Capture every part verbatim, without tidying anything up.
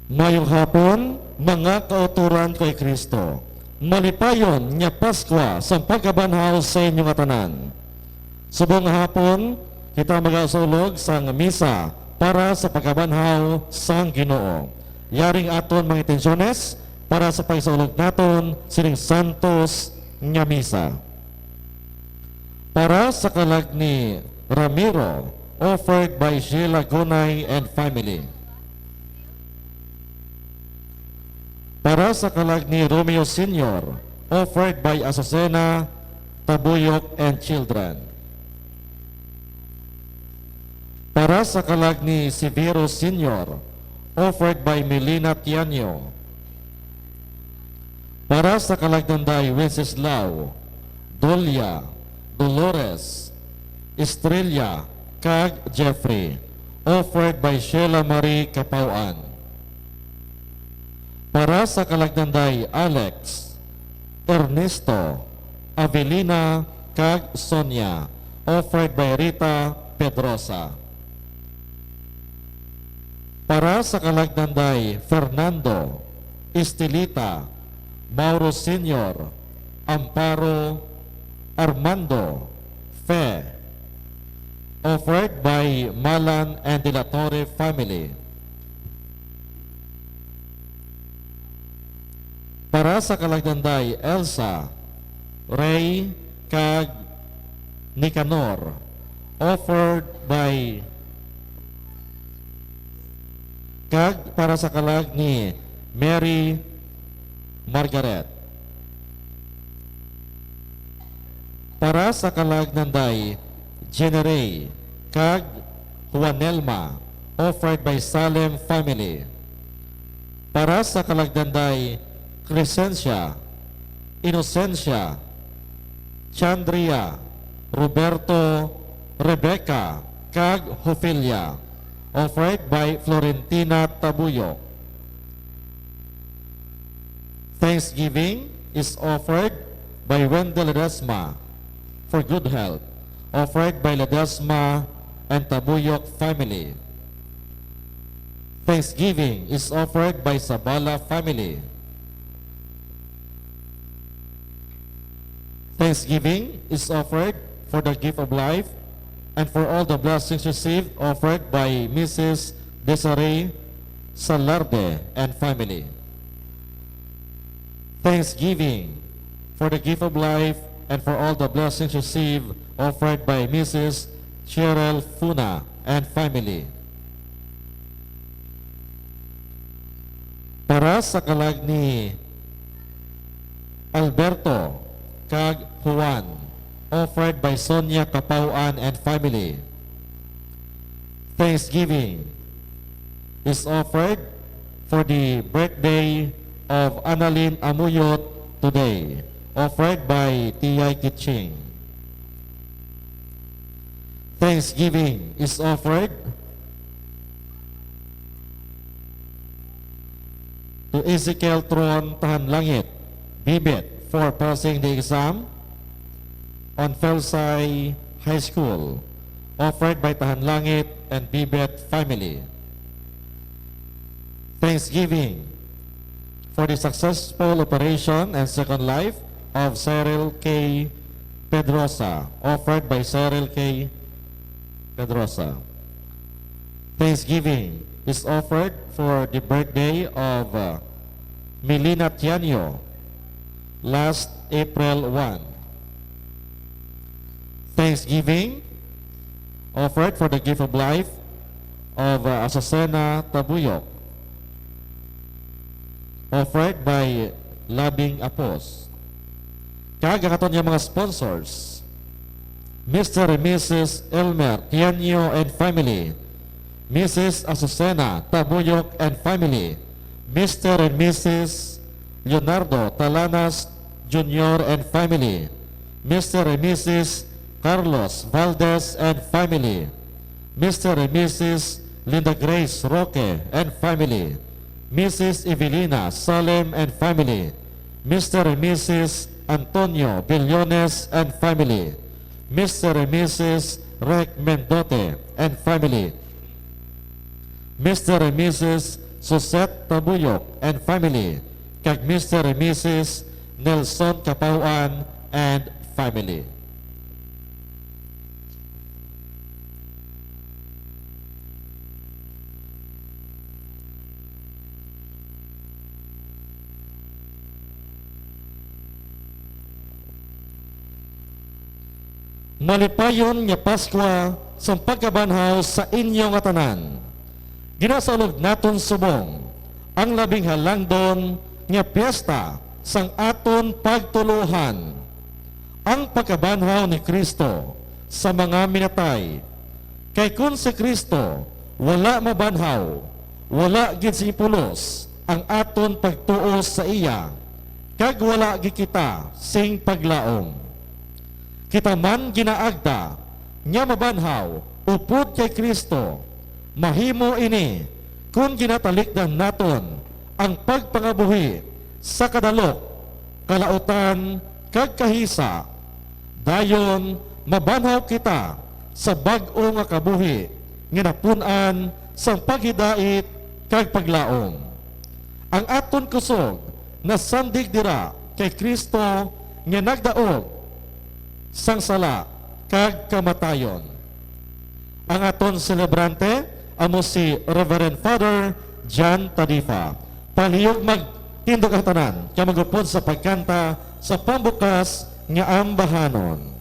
Mayong hapon, mga kauturan ko kay Kristo. Malipayon nga Paskwa sang pagkabanhaw sa inyo nga tanan. Subong nga hapon, kita magasulog sang misa para sa pagkabanhaw sang Ginoo. Yaring aton mga intensyones para sa pagsaulog naton sining santos nga misa. Para sa kalag ni Ramiro, offered by Sheila Gunay and family. Para sa kalag ni Romeo Senior, offered by Azucena Tabuyok and children. Para sa kalag ni Severo Senior, offered by Melina Tianyo. Para sa kalag ni Nanday Wenceslao, Dolia, Dolores, Estrella, kag Jeffrey, offered by Sheila Marie Capauan. Para sa kalag ni Nanday Alex, Ernesto, Avelina, kag Sonia, offered by Rita Pedrosa. Para sa kalag ni Nanday Fernando, Estelita, Mauro Senior, Amparo, Armando, Fe, offered by Malan and De La Torre family. Para sa kalag ni Nanday Elsa, Ray, kag Nicanor, offered by, kag para sa kalag ni Mary Margaret. Para sa kalag ni Nanday Jenny Ray kag Juanelma, offered by Salem family. Para sa kalag ni Nanday Crescencia, Inocencia, Chandria, Roberto, Rebecca, kag Ofelia, offered by Florentina Tabuyok. Thanksgiving is offered by Wendell Ledesma for good health, offered by Ledesma and Tabuyok family. Thanksgiving is offered by Sabala family. Thanksgiving is offered for the gift of life and for all the blessings received, offered by Missus Desiree Salarde and family. Thanksgiving for the gift of life and for all the blessings received, offered by Missus Cheryl Funa and family. Para sa kalag ni Alberto kag Juan, offered by Sonia Capauan and family. Thanksgiving is offered for the birthday of Annalyn Amuyot today, offered by Tiyay Kitching. Thanksgiving is offered to Ezekiel Tron Tahanlangit, Bibit, for passing the exam on Felsai High School, offered by Tahanlangit and Bibit family. Thanksgiving for the successful operation and second life of Cyril K. Pedrosa, offered by Cyril K. Pedrosa. Thanksgiving is offered for the birthday of, uh, Melina Tianyo, last April one. Thanksgiving offered for the gift of life of, uh, Azucena Tabuyok, offered by Labing Apos. Kag ang aton nga mga sponsors, Mister and Missus Elmer Tianyo and family, Missus Azucena Tabuyok and family, Mister and Missus Leonardo Talanas Junior and family, Mister and Missus Carlos Valdez and family, Mister and Missus Linda Grace Roque and family, Missus Evelina Salem and family, Mister and Missus Antonio Billones and family, Mister and Missus Rec Mendote and family, Mister and Missus Suzette Tabuyok and family, kag Mister and Missus Nelson Capauan and family. Malipayon nga Paskwa sang pagkabanhaw sa inyo nga tanan. Ginasaulog naton subong ang labing halangdon nga piyesta sang aton pagtuluohan, ang pagkabanhaw ni Cristo sa mga minatay. Kay kon si Cristo wala mabanhaw, wala gid sing pulos ang aton pagtuo sa iya, kag wala gid kita sing paglaom. Kita man ginaagda nga mabanhaw upod kay Cristo. Mahimo ini kon ginatalikdan naton ang pagpangabuhi sa kadalok, kalautan, kag kahisa. Dayon mabanhaw kita sa bag-o nga kabuhi nga napun-an sang paghidait kag paglaom. Ang aton kusog nasandig dira kay Cristo nga nagdaog sang sala kag kamatayon. Ang aton selebrante amo si Reverend Father John Tadifa. Palihog magtindog ang tanan kag mag-upod sa pagkanta sa pambukas nga ambahanon.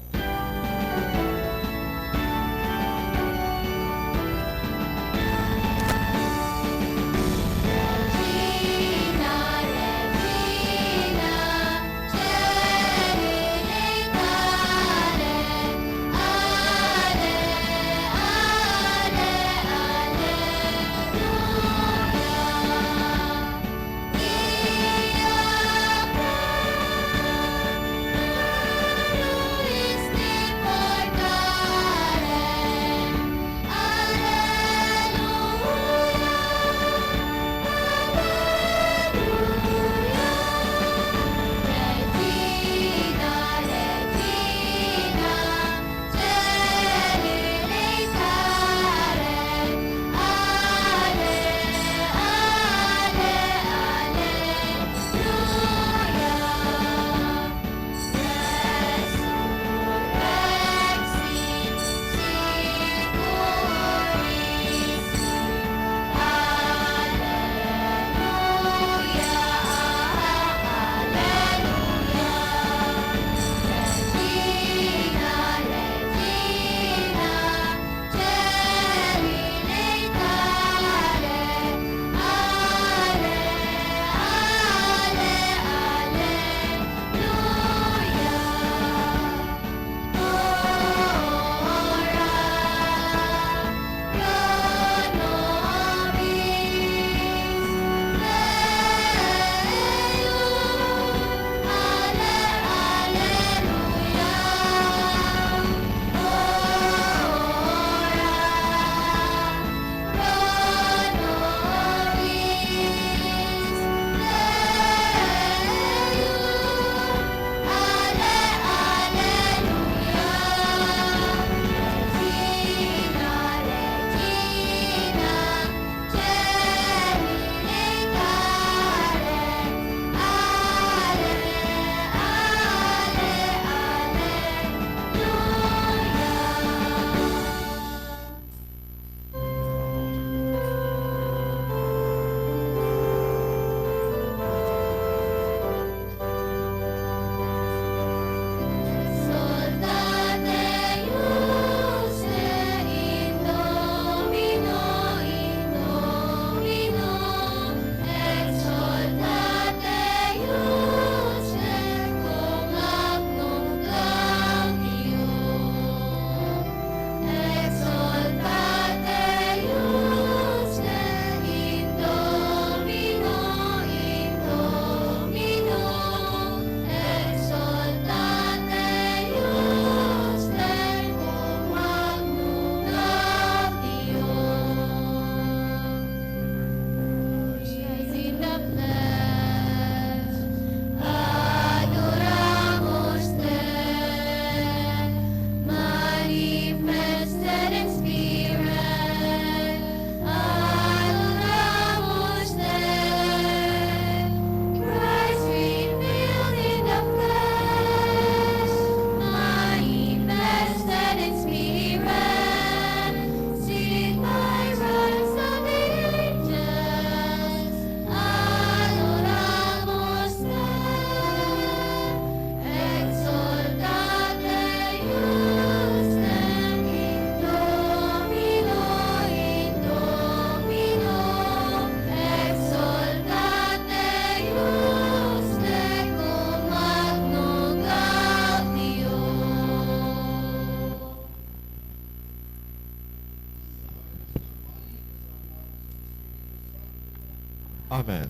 Amen.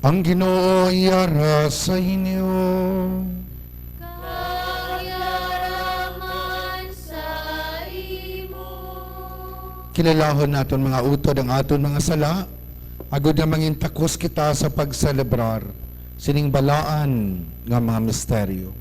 Ang Ginoo yara sa inyo. Kag yara man sa imo. Kililahon naton, mga utod, ang aton mga sala, agod nga mangintakos kita sa pagselebrar sining balaan nga mga misteryo.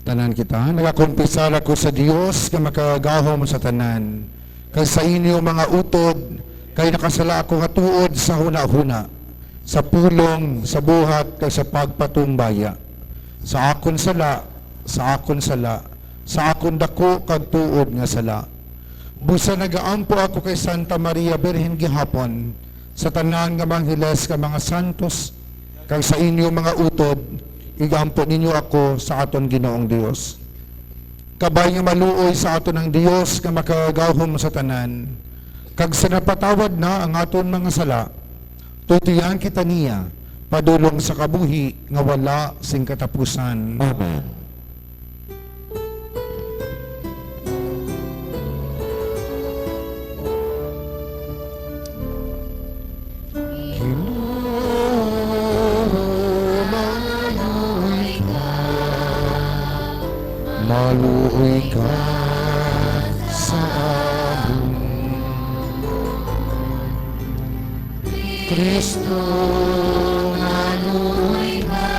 Tanan kita, nagakumpisar ako sa Dios nga makagagahom sa tanan, kag sa inyo, mga utod, kay nakasala ako nga tuod sa hunahuna, sa pulong, sa buhat, kag sa pagpatumbaya. Sa akon sala, sa akon sala, sa akon daku kag tuod nga sala. Busa nagaampo ako kay Santa Maria Birhen gihapon, sa tanan nga mga angeles kag mga santos, kag sa inyo, mga utod, igampo ninyo ako sa aton Ginoong Dios. Kabay nga maluoy sa aton ang Dios nga makagagahom sa tanan, kag sa napatawad na ang aton mga sala, tutoyan kita niya padulong sa kabuhi nga wala sing katapusan. Amen. Ginoo, maluoy ka, maluoy ka sa amon. Cristo, maluoy ka,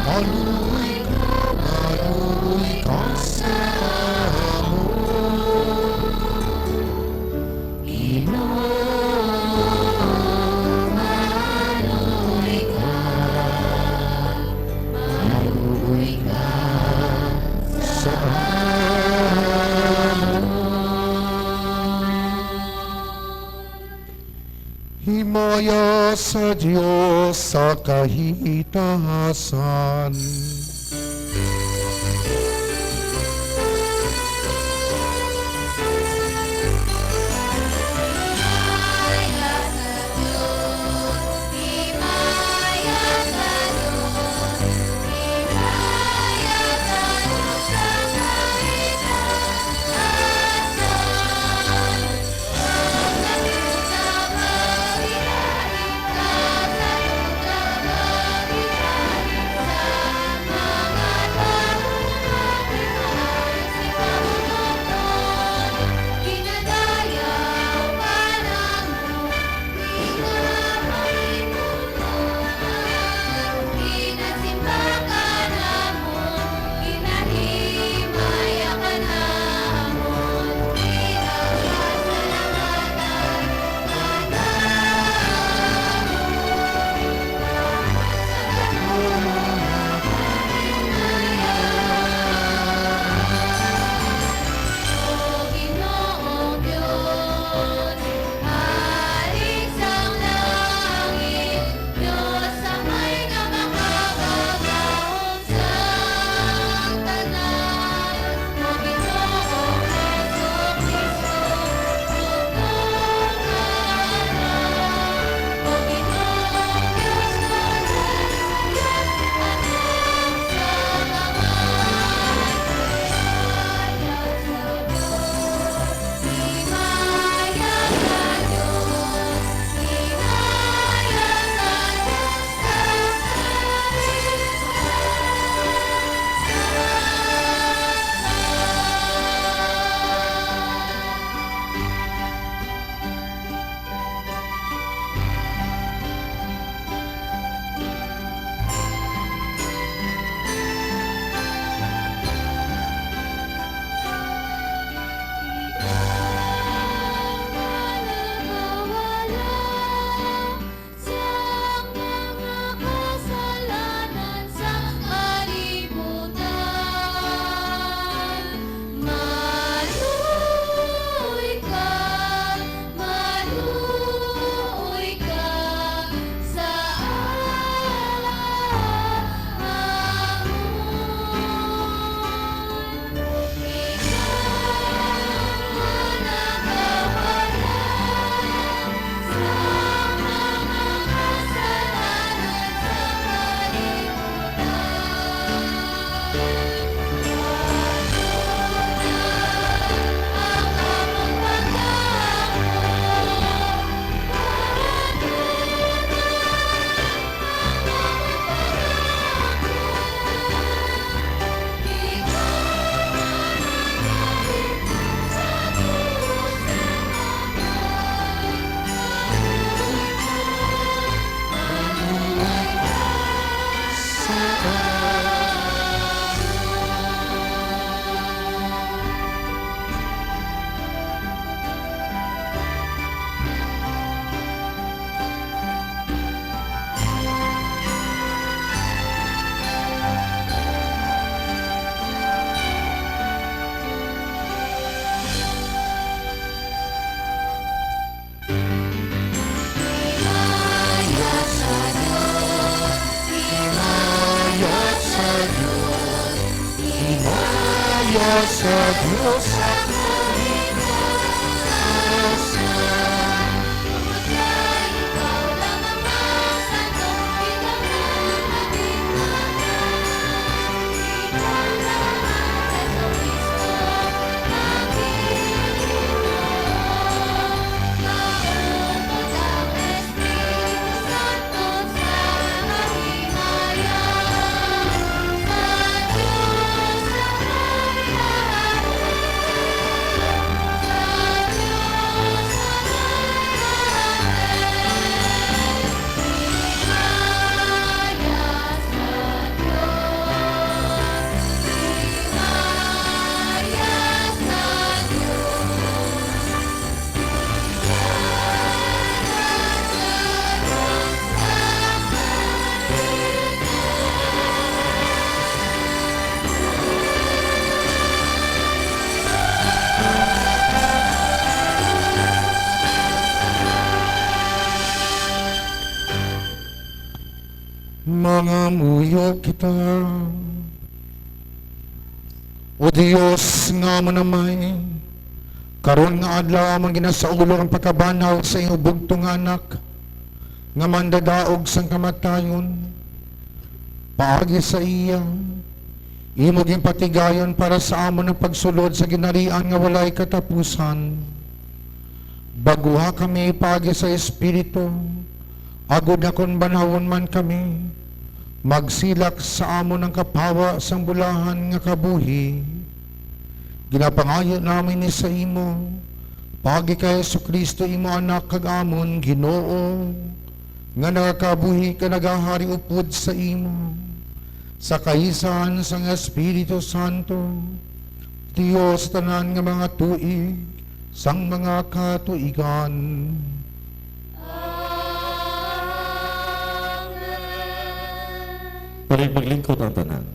maluoy ka, maluoy ka sa amon. Ginoo, maluoy ka, maluoy ka sa amon. Himaya sa Dios sa kahitasan. sa Dios. Mangamuyo kita. O Dios nga amon Amay, karon nga adlaw amon ginasaulo ang pagkabanhaw sa imong bugtong nga Anak, nga mandadaog sang kamatayon. Paagi sa iya, imo ginpatigayon para sa amon ang pagsulod sa ginharian nga walay katapusan. Baguha kami paagi sa Espiritu, agod nga kon banhawon man kami, magsilak sa amon ang kapawa sang bulahan nga kabuhi. Ginapangayo namin ni sa imo, paagi kay Jesu-Cristo, imo Anak kag amon Ginoo, nga nagakabuhi kag nagahari upod sa imo, sa kaisahan sang Espiritu Santo, Dios sa tanan nga mga tuig sang mga katuigan. Amen. Pwede maglingkod ang tanan.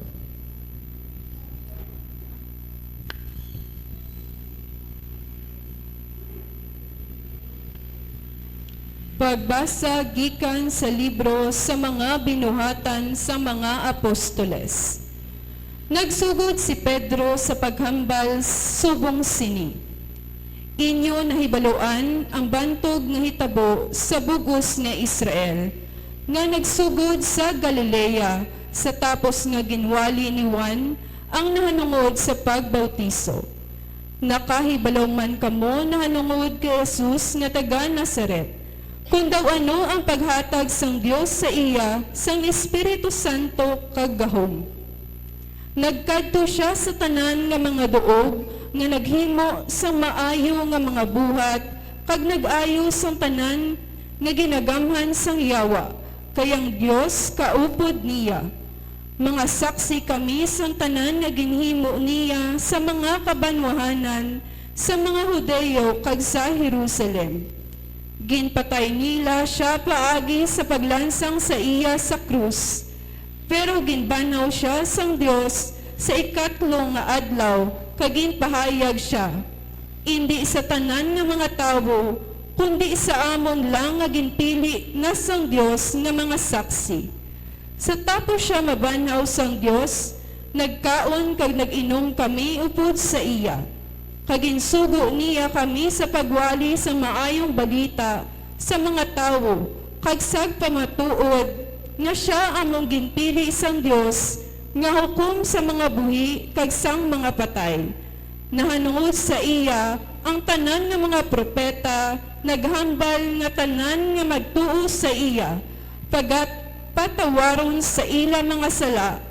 Pagbasa gikan sa libro sa mga Binuhatan sa mga Apostoles. Nagsugod si Pedro sa paghambal subong sini, "Inyo nahibaluan ang bantog nga hitabo sa bug-os nga Israel, nga nagsugod sa Galilea sa tapos nga ginwali ni Juan ang nahanungod sa pagbautiso. Nakahibalo man kamo nahanungod kay Jesus nga taga Nazaret, kon daw ano ang paghatag sang Dios sa iya sang Espiritu Santo kag gahom. Nagkadto sia sa tanan nga mga duog nga naghimo sang maayo nga mga buhat, kag nag-ayo sang tanan nga ginagamhan sang Yawa, kay ang Dios kaupod niya. Mga saksi kami sang tanan nga ginhimo niya sa mga kabanwahanan, sa mga Judeo, kag sa Jerusalem. Ginpatay nila sia paagi sa paglansang sa iya sa krus, pero ginbanhaw sia sang Dios sa ikatlo nga adlaw, kag ginpahayag sia, indi sa tanan nga mga tawo, kundi sa amon lang nga ginpili nga sang Dios nga mga saksi. Sa tapos sia mabanhaw sang Dios, nagkaon kag nag-inom kami upod sa iya, kag ginsugo niya kami sa pagwali sang Maayong Balita sa mga tawo, kag sa pamatuod nga sia among ginpili sang Dios nga hukom sa mga buhi kag sang mga patay. Nahanungod sa iya, ang tanan nga mga propeta naghambal nga tanan nga magtuo sa iya, pagat-, patawaron sa ila mga sala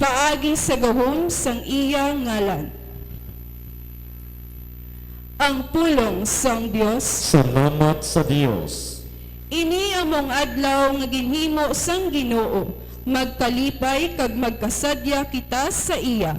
paagi sa gahom sang iya ngalan." Ang pulong sang Dios. Salamat sa Dios. Ini among adlaw nga ginhimo sang Ginoo, magkalipay kag magkasadya kita sa iya.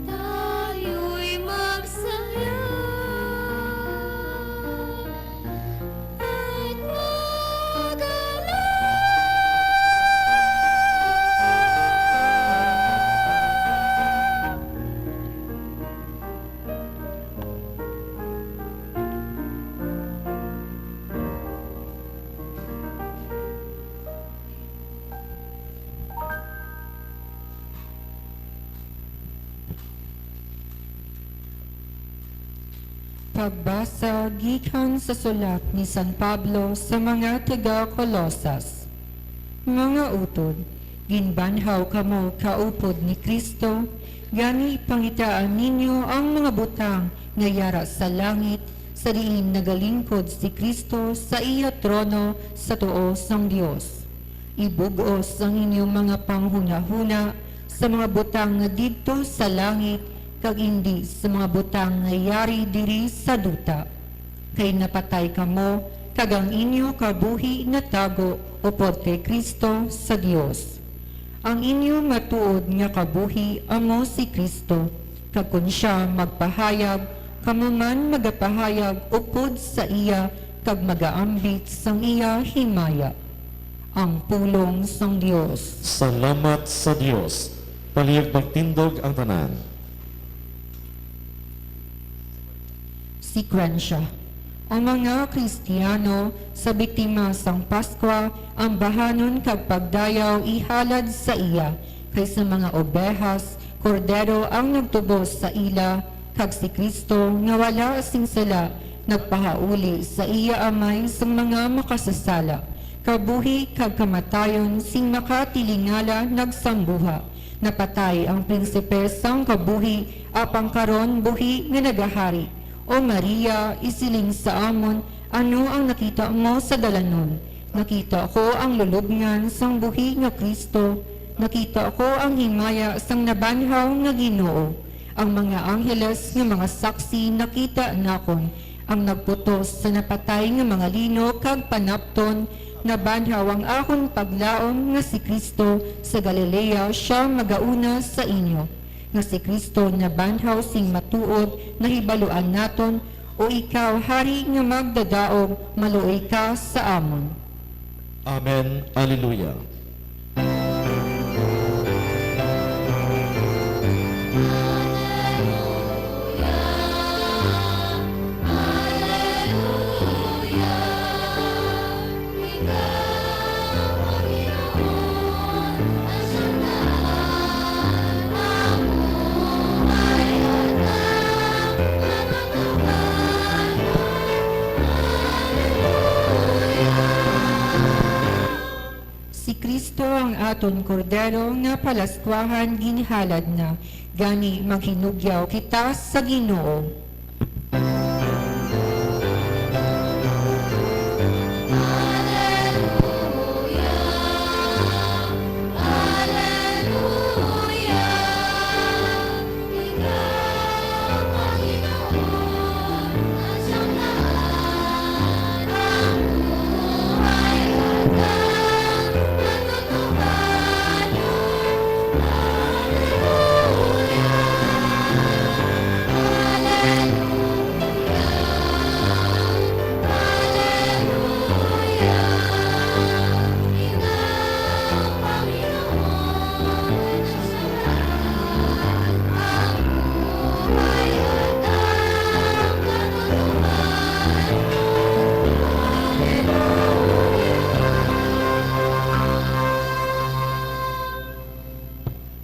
Tayo'y magsaya at mag-alala. Pagbasa gikan sa sulat ni San Pablo sa mga taga-Colosas. Mga utod, ginbanhaw kamo kaupod ni Cristo, gani pangitaan ninyo ang mga butang nga yara sa langit, sa diin nagalingkod si Cristo sa iya trono sa tuo sang Dios. Ibug-os ang inyong mga panghunahuna sa mga butang nga didto sa langit, kag indi sa mga butang nga yari diri sa duta. Kay napatay kamo, kag ang inyo kabuhi natago upod kay Cristo sa Dios. Ang inyo matuod nga kabuhi amo si Cristo, kag kon sia magpahayag, kamo man magapahayag upod sa iya, kag magaambit sang iya himaya. Ang pulong sang Dios. Salamat sa Dios. Palihog magtindog ang tanan. Sekwensya. Ang mga Kristiyano sa biktima sang Paskwa ambahanon kag pagdayaw ihalad sa iya, kay sa mga obehas, kordero ang nagtubos sa ila, kag si Cristo nga wala sing sala nagpahauli sa iya Amay sang mga makasasala. Kabuhi kag kamatayon sing makatilingala nagsambuha. Napatay ang prinsipe sang kabuhi, apang karon buhi nga nagahari. O Maria, isiling sa amon, ano ang nakita mo sa dalanon? Nakita ko ang lulubngan sang buhi nga Cristo. Nakita ko ang himaya sang nabanhaw nga Ginoo. Ang mga angheles nga mga saksi nakita nakon. Ang nagputos sa napatay nga mga lino kag panapton, nabanhaw ang akon paglaom nga si Cristo sa Galilea sia magauna sa inyo, nga si Cristo nabanhaw sing matuod, nahibaluan naton, o ikaw, Hari nga magdadaog, maluoy ka sa amon. Amen. Alleluia. Si Cristo ang aton Kordero nga palaskwahan ginhalad na, gani maghinugyaw kita sa Ginoo.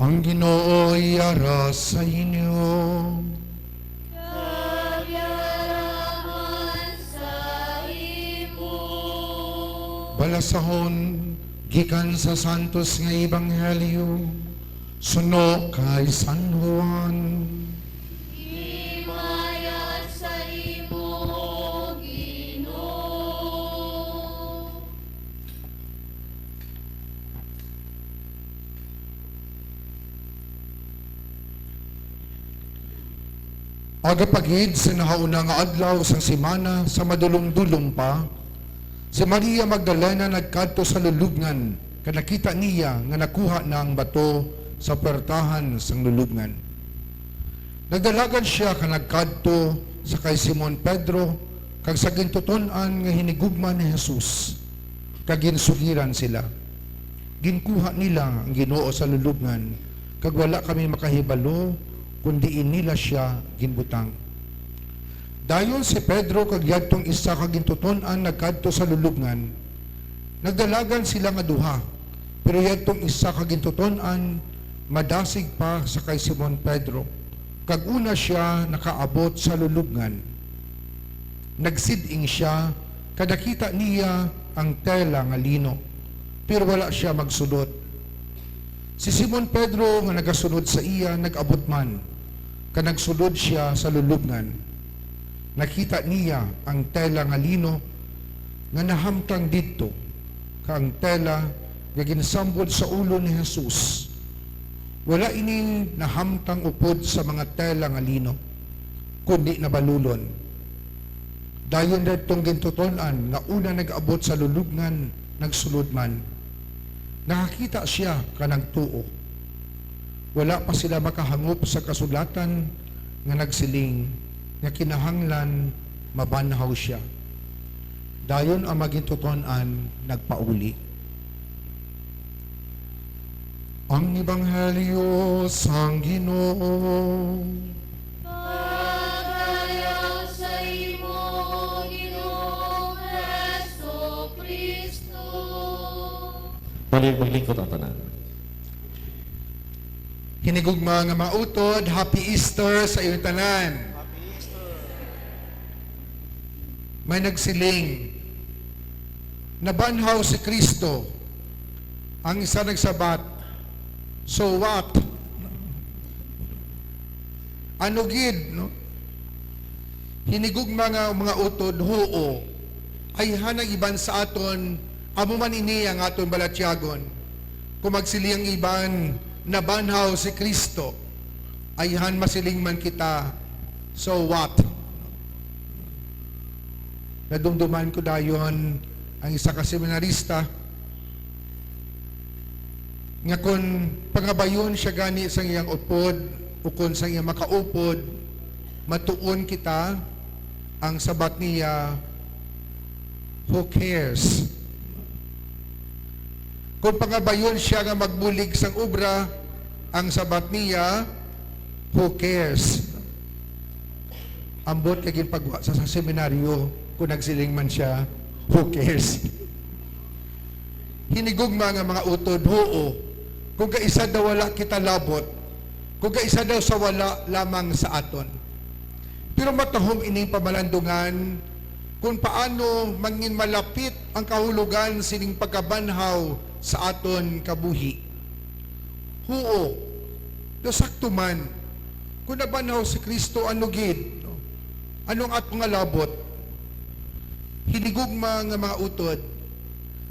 Ang Ginoo yara sa inyo. Kag yara man sa imo. Balasahon gikan sa Santos nga Ebanghelyo suno kay San Juan. Himaya sa imo, Ginoo. Aga pa gid sa nahauna nga adlaw sang semana, sa madulom-dulom pa, si Maria Magdalena nagkadto sa lulubngan, kag nakita niya nga nakuha na ang bato sa puwertahan sang lulubngan. Nagdalagan sia kag nagkadto sa kay Simon Pedro kag sa gintuton-an nga hinigugma ni Jesus, kag ginsugiran sila. Ginkuha nila ang Ginoo sa lulobngan, kag wala kami makahibalo kon diin nila sia ginbutang. Dayon si Pedro kag yadtong isa ka gintuton-an nagkadto sa lulobngan. Nagdalagan sila nga duha, pero yadtong isa ka gintuton-an madasig pa sa kay Simon Pedro, kag una sia nakaabot sa lulobngan. Nagsid-ing sia, kag nakita niya ang tela nga lino, pero wala sia magsulod. Si Simon Pedro nga nagasunod sa iya nag-abot man, kag nagsulod sia sa lulobngan. Nakita niya ang tela nga lino nga nahamtang didto, kag ang tela nga ginsambod sa ulo ni Jesus. Wala ini nahamtang upod sa mga tela nga lino, kundi nabalulon. Dayon didtong gintuton-an nga una nag-abot sa lulobngan nagsulod man. Nakakita sia kag nagtuo. Wala pa sila makahangop sa kasulatan nga nagsiling nga kinahanglan mabanhaw sia. Dayon ang mga gintuton-an nagpauli. Ang Ebanghelyo sang Ginoo. Paglayaw sa imo, Ginoong Jesu-Cristo. Balik, maglingkod ang tanan. Hinigugma nga mga utod, Happy Easter sa inyong tanan. May nagsiling, "Nabanhaw si Cristo." Ang isa nagsabat, "So what?" Ano gid, no? Hinigugma nga mga utod, huo. Ayhan ang iban sa aton, amo man ini ang aton balatyagon. Kung magsiling ang iban, "Nabanhaw si Cristo," ayhan masiling man kita, "So what?" Nadumduman ko dayon ang isa ka seminarista nga kon pangabayon sia gani sang iyang upod ukon sang iyang makaupod, matuon kita, ang sabat niya, "Who cares?" Kung pangabayon sia nga magbulig sang obra, ang sabat niya, "Who cares?" Ambot kay ginpagwa sa, sa seminaryo, kung nagsiling man sia, "Who cares?" Hinigugma nga mga utod, huo, kung kaisa daw wala kita labot, kung kaisa daw sa wala lamang sa aton. Pero matahom ining pamalandungan kung paano mangin malapit ang kahulogan sining pagkabanhaw sa aton kabuhi. Huo, daw sakto man, kung nabanhaw si Cristo, ano gid, no? Ano ang aton nga labot? Hinigugma nga mga utod,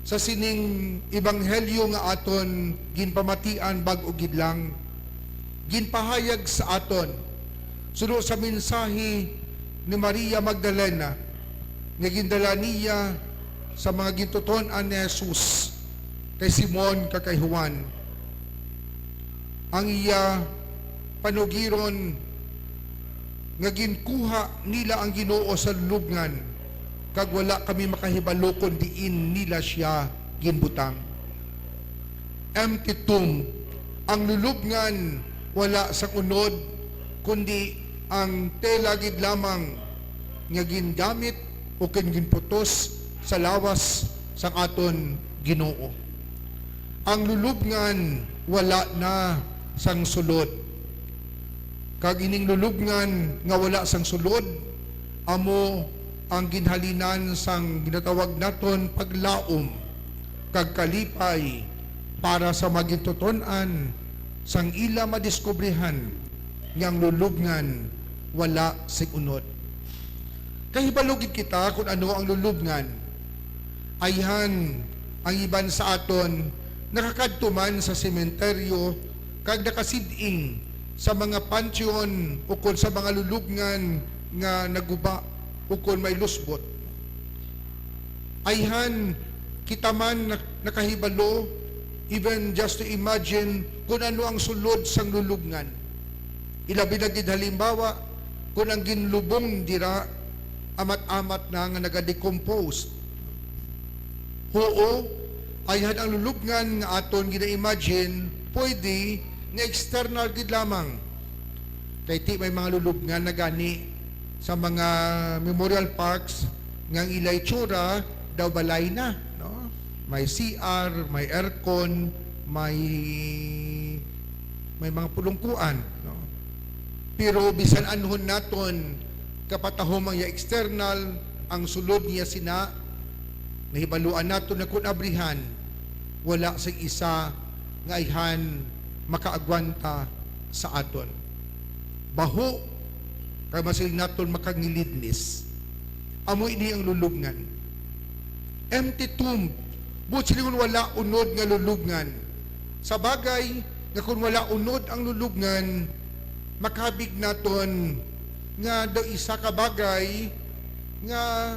sa sining ebanghelyo nga aton ginpamatian bag-o gid lang, ginpahayag sa aton suno sa mensahe ni Maria Magdalena nga gindala niya sa mga gintuton-an ni Jesus kay Simon kag kay Juan. Ang iya panugiron nga ginkuha nila ang Ginoo sa lubngan, kag wala kami makahibalo kon diin nila sia ginbutang. Empty tomb. Ang lulubngan wala sang unod, kundi ang tela gid lamang nga gingamit o kin ginputos sa lawas sang aton Ginoo. Ang lulubngan wala na sang sulod. Kag ining lulubngan nga wala sang sulod, amo ang ginhalinan sang ginatawag naton paglaom kag kalipay para sa magintuton-an sang ila madiskubrihan nga ang lulubngan wala sing unod. Kahibalo gid kita kon ano ang lulubngan. Ayhan, ang iban sa aton nakakadto man sa sementeryo kag nakasid-ing sa mga panteon ukon sa mga lulubngan nga naguba ukon may lusbot. Ayhan, kita man nak-, nakahibalo, even just to imagine, kung ano ang sulod sang lulubngan. Ilabi na gid halimbawa, kung ang ginlubong dira amat-amat na nga naga-decompose. Huo, ayhan ang lulubngan nga aton gina-imagine pwede nga external gid lamang. Kay ti may mga lulubngan na gani sa mga memorial parks nga ang ila itsura daw balay na, no? May C R, may aircon, may, may mga pulungkuan, no? Pero bisan anhon naton kapatahom ang iya external, ang sulod niya sina, nahibaluan naton nga kun abrihan, wala sing isa nga ayhan makaagwanta sa aton. Baho, kay masiling naton makangilidlis. Amo ini ang lulubngan. Empty tomb. Buot silingon, wala unod nga lulubngan. Sa bagay nga kung wala unod ang lulubngan, makabig naton nga daw isa ka bagay nga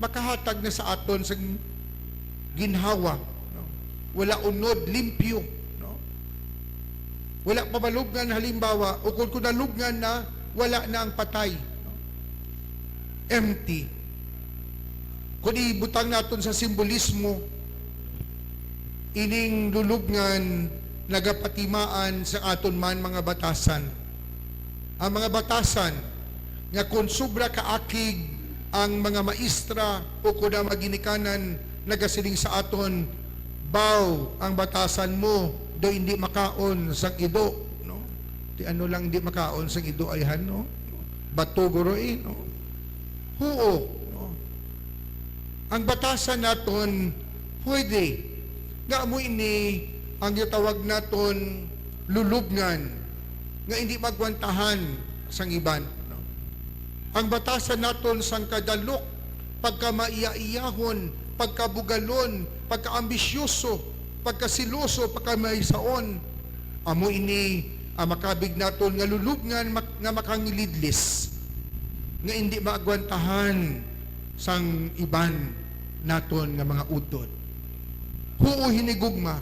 makahatag na sa aton sang ginhawa, no? Wala unod, limpyo, no? Wala pa malubngan, halimbawa, o kung, kung nalubngan na, wala na ang patay, no? Empty. Kung ibutang naton sa simbolismo, ining lulubngan nagapatimaan sa aton man mga batasan. Ang mga batasan nga kon sobra kaakig ang mga maestra o kon ang mga ginikanan nagasiling sa aton, "Baw, ang batasan mo daw hindi makaon sang ido," no? Ti ano lang hindi makaon sang ido, ayhan, no? Bato guro, eh, no? Huo, no? Ang batasan naton pwede nga amo ini ang gitawag naton lulubngan nga hindi magwantahan sang iban, no? Ang batasan naton sang kadalok, pagkamaiyaiyahon, pagkabugalon, pagkaambisyoso, pagkasiloso, pagkamaisaon, amo ini ang makabig naton nga lulubngan mak-, nga makangilidlis, nga indi maagwantahan sang iban naton nga mga utod. Huo, hinigugma,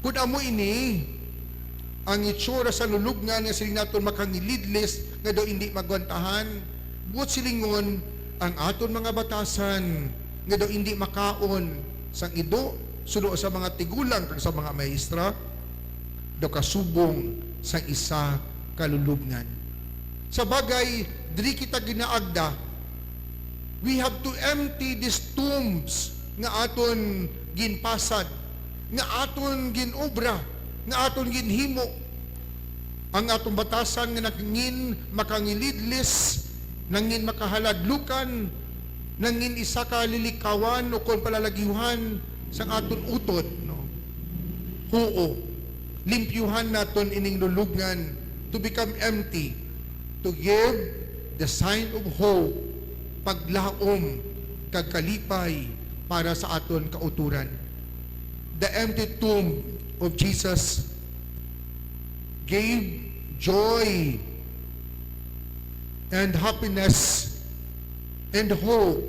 kun amo ini ang itsura sa lulubngan nga siling naton makangilidlis nga daw indi magwantahan, buot silingon, ang aton mga batasan nga daw indi makaon sang ido suno sa mga tigulang kag sa mga maestra, daw kasubong sang isa ka lulubngan. Sa bagay, diri kita ginaagda. We have to empty these tombs nga aton ginpasad, nga aton ginobra, nga aton ginhimo. Ang aton batasan nga nangin makangilidlis, nangin makahaladlukan, nangin isa ka lilikawan o kon palalagiwhan sang aton utod, no? Huo, limpyuhan naton ining lulubngan to become empty, to give the sign of hope, paglaom, kag kalipay para sa aton kautoran. The empty tomb of Jesus gave joy and happiness and hope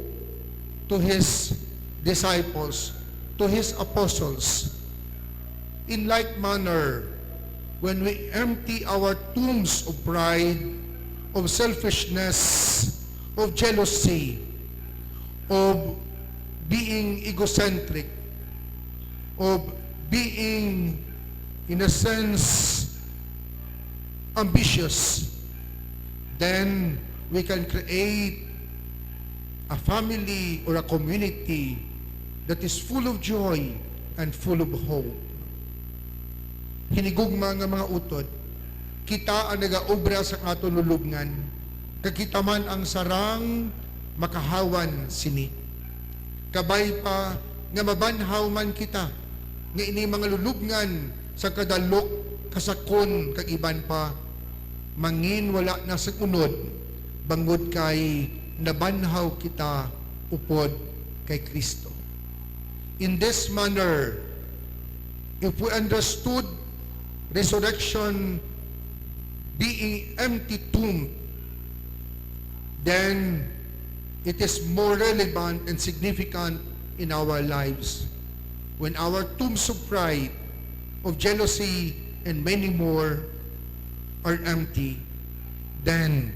to his disciples, to his apostles. In like manner, when we empty our tombs of pride, of selfishness, of jealousy, of being egocentric, of being, in a sense, ambitious, then we can create a family or a community that is full of joy and full of hope. Hinigugma nga mga utod, kita ang nagaobra sa aton lulubngan, kag kita man ang sarang makahawan sini. Kabay pa nga mabanhaw man kita nga ini mga lulubngan sa kadalok, kasakon, kag iban pa, mangin wala na sing unod, bangod kay nabanhaw kita upod kay Cristo. In this manner, if we understood resurrection being empty tomb, then it is more relevant and significant in our lives. When our tombs of pride, of jealousy, and many more are empty, Then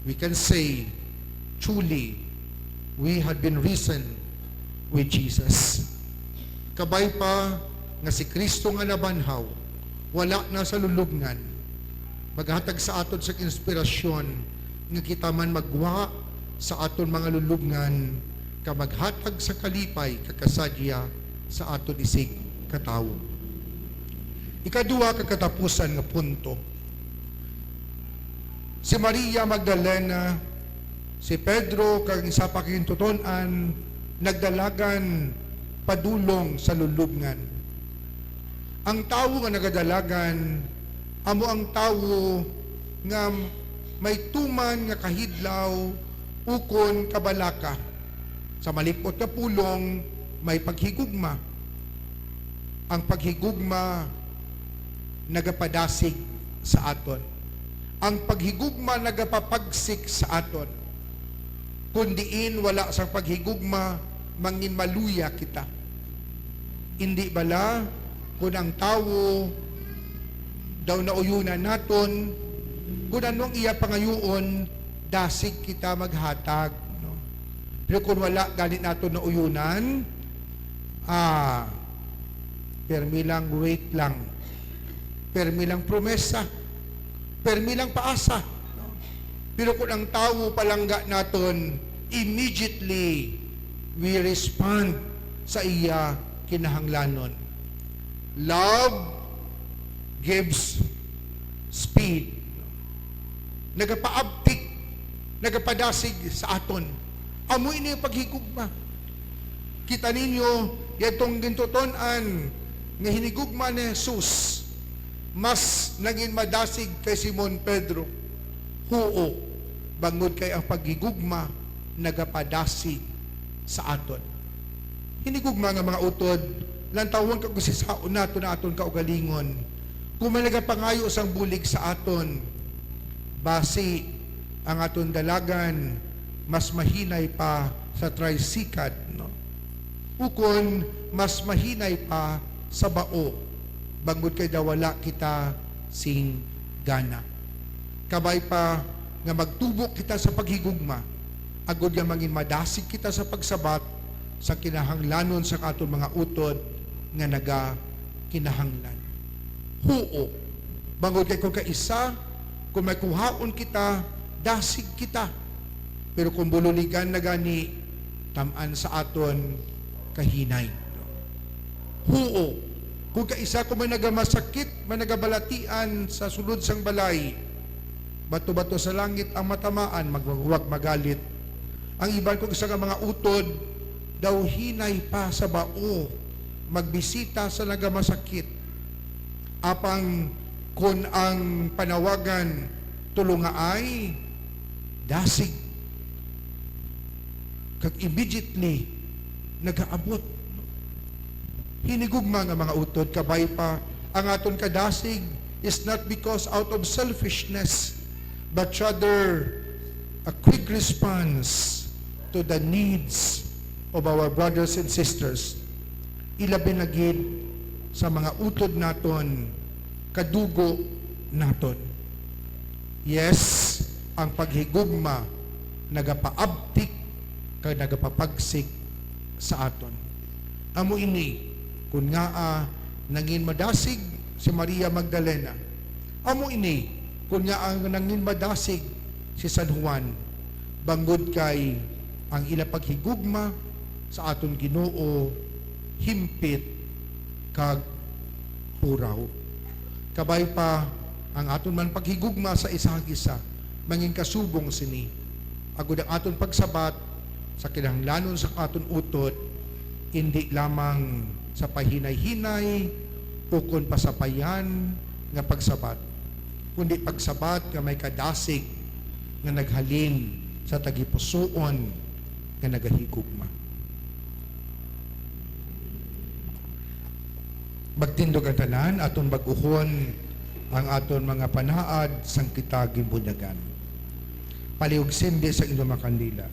we can say, "Truly, we have been risen with Jesus." Kabay pa nga si Cristo nga nabanhaw, wala na sa lulubngan, maghatag sa aton sa inspirasyon nga kita man magwa sa aton mga lulubngan, ka maghatag sa kalipay kag kasadya sa aton isig katawo. Ikaduha ka katapusan nga punto, si Maria Magdalena, si Pedro, kag ang isa pa ka gintuton-an nagdalagan padulong sa lulubngan. Ang tawo nga nagadalagan amo ang tawo nga may tuman nga kahidlaw ukon kabalaka. Sa malip-ot nga pulong, may paghigugma. Ang paghigugma nagapadasig sa aton. Ang paghigugma nagapapagsik sa aton. Kon diin wala sang paghigugma, manginmaluya kita. Indi bala kon ang tawo daw nauyonan naton, kon ano ang iya pangayuon, dasig kita maghatag, no? Pero kon wala gani naton nauyonan, ah, permi lang, wait lang. Permi lang promesa. Permi lang paasa, no? Pero kung ang tawo palangga naton, immediately we respond sa iya kinahanglanon. Love gives speed. Nagapaabtik, nagapadasig sa aton. Amo ini ang paghigugma. Kita ninyo, yadtong gintuton-an nga hinigugma ni Jesus, mas nangin madasig kay Simon Pedro. Huo, bangod kay ang paghigugma nagapadasig sa aton. Hinigugma nga mga utod, lantawon kag usisaon naton ang aton kaugalingon. Kung may nagapangayo sang bulig sa aton, basi ang aton dalagan mas mahinay pa sa trisikad, no? Ukon mas mahinay pa sa bao, bangod kay daw wala kita sing gana. Kabay pa nga magtubo kita sa paghigugma, agod nga mangin madasig kita sa pagsabat sa kinahanglanon sang aton mga utod nga nagakinahanglan. Huo, bangod kay kung kaisa, kung may kuhaon kita, dasig kita. Pero kung bululigan na gani, tam-an sa aton kahinay. Huo, kung kaisa ko may nagamasakit, may nagabalatian sa sulod sang balay, bato-bato sa langit ang matamaan, magwagwag, magalit. Ang iban kung isa nga mga utod, daw hinay pa sa bao magbisita sa nagamasakit. Apang kon ang panawagan tulongaay, dasig kag immediately nagaabot. Hinigugma nga mga utod, kabay pa, ang aton kadasig is not because out of selfishness, but rather a quick response to the needs of our brothers and sisters, ilabi na gid sa mga utod naton, kadugo naton. Yes, ang paghigugma nagapaabtik kag nagapapagsik sa aton. Amo ini, kun ngaa nangin madasig si Maria Magdalena. Amo ini, kun ngaa nangin madasig si San Juan, bangod kay ang ila paghigugma sa aton Ginoo himpit kag puraw. Kabay pa, ang aton man paghigugma sa isa kag isa, mangin kasubong sini, agod ang aton pagsabat sa kinahanglanon sa aton utod, indi lamang sa pahinay-hinay ukon pasapayan nga pagsabat, kundi pagsabat nga may kadasig nga naghalin sa tagipusoon nga nagahigugma. Magtindog ang tanan, aton bag-uhon ang aton mga panaad sang kita ginbunyagan. Palihog sindi sa inyong mga kandila.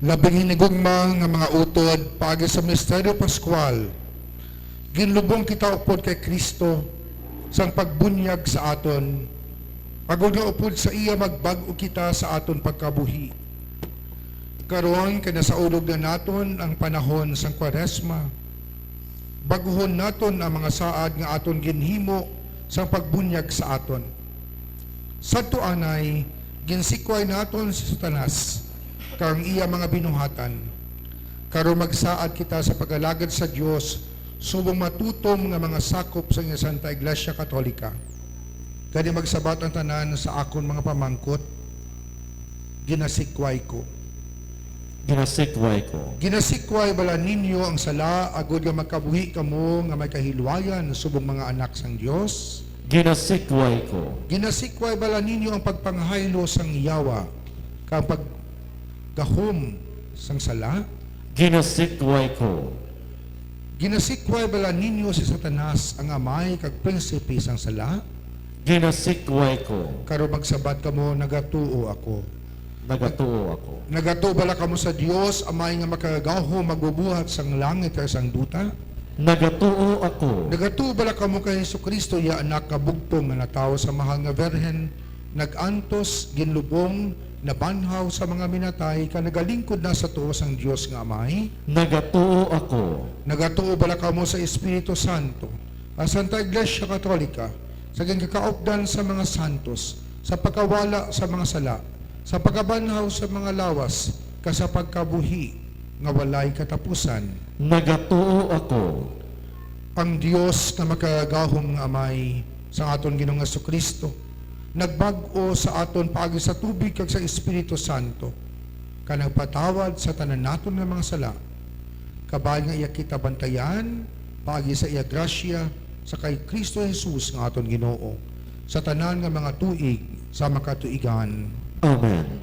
Labing hinigugma nga mga utod, paagi sa misteryo pascual, ginlubong kita upod kay Cristo sang pagbunyag sa aton, agod nga upod sa iya magbag-o kita sa aton pagkabuhi. Karon kay nasaulog na naton ang panahon sang Kwaresma, bag-uhon naton ang mga saad nga aton ginhimo sang pagbunyag sa aton. Sadto anay, ginsikway naton si Satanas kag ang iya mga binuhatan. Karon magsaad kita sa pag-alagad sa Dios subong matutom nga mga sakop sang iya Santa Iglesia Katolika. Gani magsabat ang tanan sa akon mga pamangkot, "Ginasikway ko." Ginasikway ko. Ginasikway bala ninyo ang sala, agod nga makabuhi kamo nga may kahilwayan subong mga anak sang Dios? Ginasikway ko. Ginasikway bala ninyo ang pagpanghaylo sang yawa, kag ang paggahom sang sala? Ginasikway ko. Ginasikway bala ninyo si Satanas, ang amay kag prinsipe sang sala? Ginasikway ko. Karon magsabat kamo, "Nagatuo ako." Nagatuo ako. Nagatuo bala kamo sa Dios, Amay nga makagagahom, magbubuhat sang langit kag sang duta? Nagatuo ako. Nagatuo bala kamo kay Jesu-Cristo, iya Anak nga bugtong nga natawo sa mahal nga birhen, nag-antos, ginlubong, nabanhaw sa mga minatay, kag nagalingkod na sa tuo sang Dios nga Amay? Nagatuo ako. Nagatuo bala kamo sa Espiritu Santo, sa Santa Iglesia Katolika, sa ginkakaupdan sa mga santos, sa pagkawala sa mga sala, sa pagkabanhaw sa mga lawas, kag sa pagkabuhi nga walay katapusan? Nagatuo ako. Ang Dios nga makagagahom nga Amay sang aton Ginoong Jesu-Cristo nagbag-o sa aton paagi sa tubig kag sa Espiritu Santo, kag nagpatawad sa tanan naton nga mga sala, kabay nga iya kita bantayan paagi sa iya grasya sa kay Cristo Jesus nga aton Ginoo, sa tanan nga mga tuig sa makatuigan. Amen.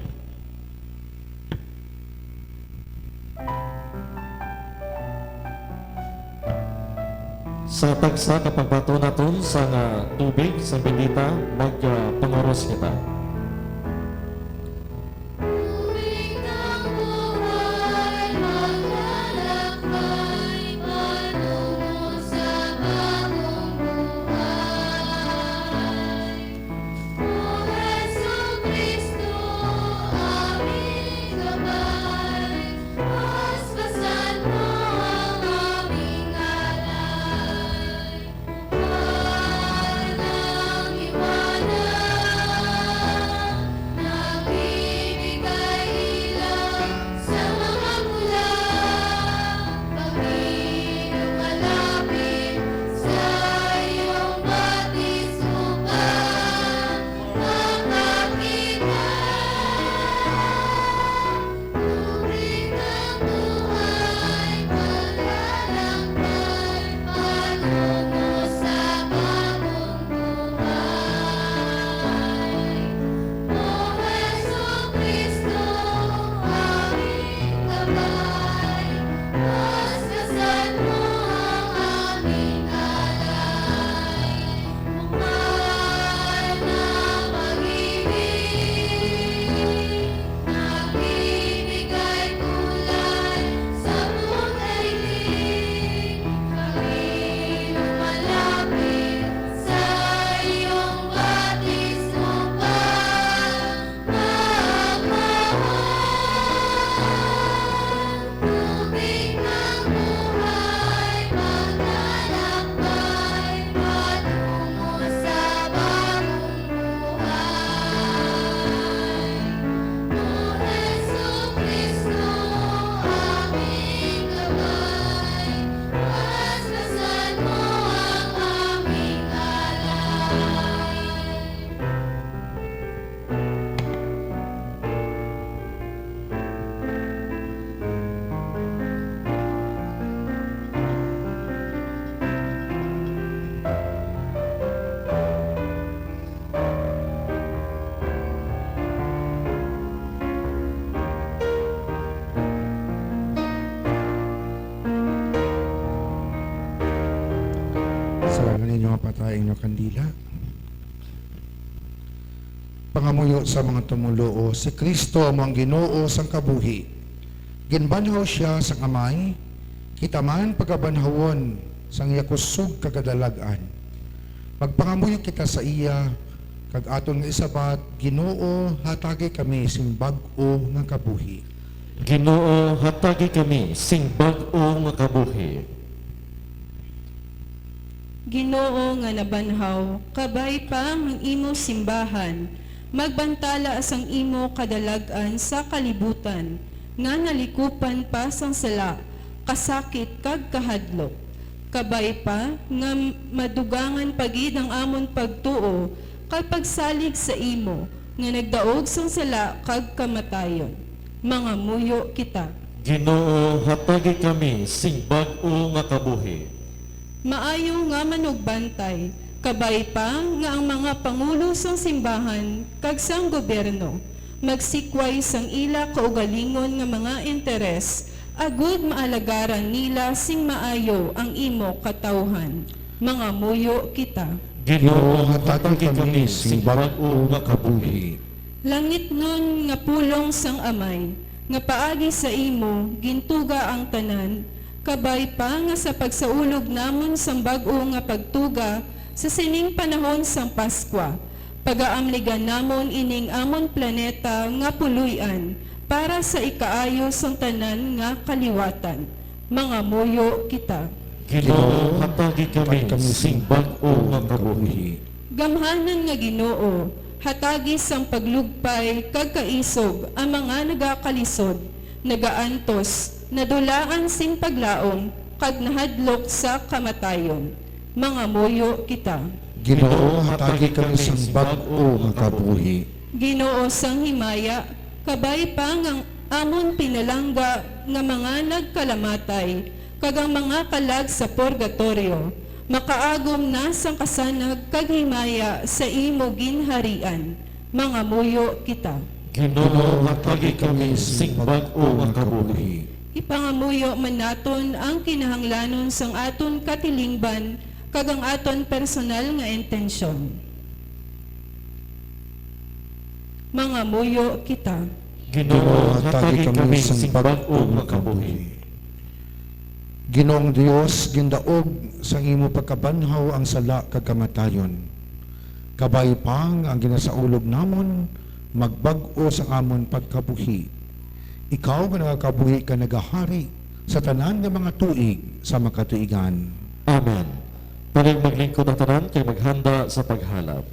Sa tagsa ka pagbaton naton sang, ah, tubig, sang bendita, mag, ah, panguros kita. Tubig ng buhay, maglalakbay patungo sa bagong buhay. O Jesucristo, aming gabay, paspasan mo ang aming alay. Bukal ng liwanag, nagbibigay ilaw sa mga pula. Kami lumalapit sa iyong batis upang makakita. Tubig ng buhay, maglalakbay patungo sa bagong buhay. O Jesucristo, aming gabay, paspasan mo ang aming alay. Bukal ng pag-ibig, nagbibigay kulay sa buong daigdig. Kami lumalapit sa iyong batis upang magmahal. Tubig ng buhay, maglalakbay patungo sa bagong buhay. O Jesucristo, aming gabay, paspasan mo ang aming alay. Sa ngalan ninyo, mapatay ang inyong kandila. Pangamuyo sa mga tumoluo, si Cristo amo ang Ginoo sang kabuhi. Ginbanhaw sia sang Amay, kita man pagabanhawon sang iya kusog kag kadalag-an. Magpangamuyo kita sa iya, kag aton nga isabat, Ginoo, hatagi kami sing bag-o nga kabuhi. Ginoo, hatagi kami sing bag-o nga kabuhi. Ginoo nga nabanhaw, kabay pa ang imo simbahan, magbantala sang imo kadalag-an sa kalibutan, nga nalikupan pa sang sala, kasakit, kag kahadlok. Kabay pa nga madugangan pa gid ang amon pagtuo kag pagsalig sa imo nga nagdaog sang sala kag kamatayon. Mangamuyo kita. Ginoo, hatagi kami sing bag-o nga kabuhi. Maayo nga manugbantay, kabay pa nga ang mga pangulo sang simbahan kag sang gobyerno magsikway sang ila kaugalingon nga mga interes, agud maalagaran nila sing maayo ang imo katawuhan. Mangamuyo kita. Ginoo, hatagi kami sing bag-o nga kabuhi. Langitnon nga pulong sang Amay, nga paagi sa imo gintuga ang tanan, kabay pa nga sa pagsaulog namon sang bag-o nga pagtuga sa sining panahon sang Paskwa, pagaamligan namon ining amon planeta nga puloy-an para sa ikaayo sang tanan nga kaliwatan. Mangamuyo kita. Ginoo, hatagi kami sing bag-o nga kabuhi. Gamhanan nga Ginoo, hatagi sang paglugpay kag kaisog ang mga nagakalisod, nagaantos, nadulaan sing paglaom, kag nahadlok sa kamatayon. Mangamuyo kita. Ginoo, hatagi kami sing bag-o nga kabuhi. Ginoo sang himaya, kabay pa nga ang amon pinalangga nga mga nagkalamatay kag ang mga kalag sa purgatorio makaagom na sang kasanag kag himaya sa imo ginharian. Mangamuyo kita. Ginoo, hatagi kami sing bag-o nga kabuhi. Ipangamuyo man naton ang kinahanglanon sang aton katilingban kag ang aton personal nga intensyon. Mangamuyo kita. Ginoo, hatagi kami sing bag-o nga kabuhi. Ginoong Dios, gindaog sang imo pagkabanhaw ang sala kag kamatayon. Kabay pa nga ang ginasaulog namon magbag-o sang amon pagkabuhi. Ikaw nga nagakabuhi kag nagahari sa tanan nga mga tuig sa makatuigan. Amen. Pwede maglingkod ang tanan kag maghanda sa paghalad.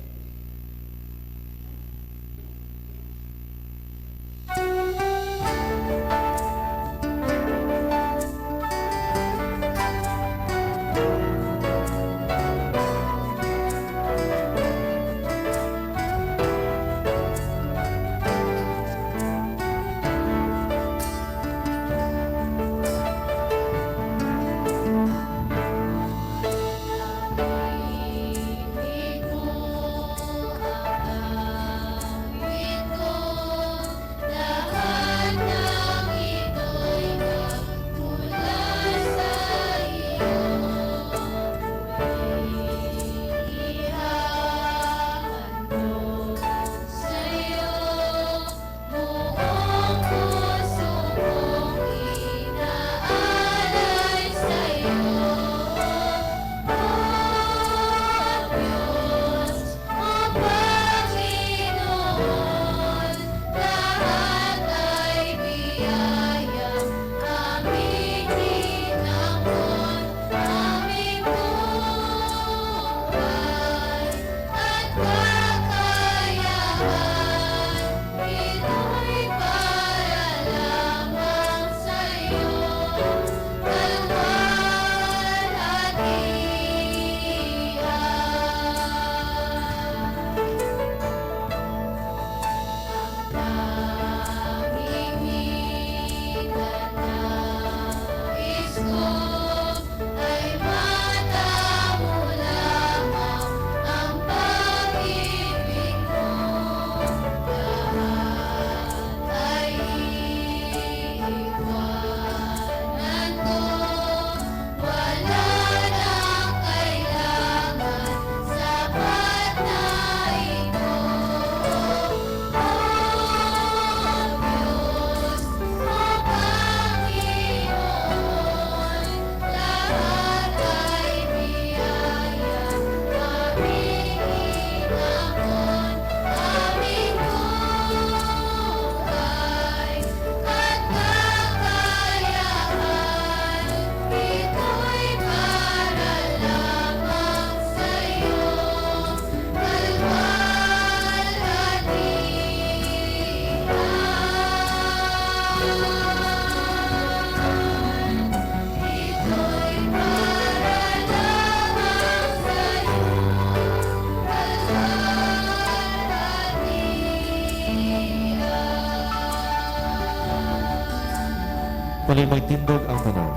Pwede magtindog ang tanan.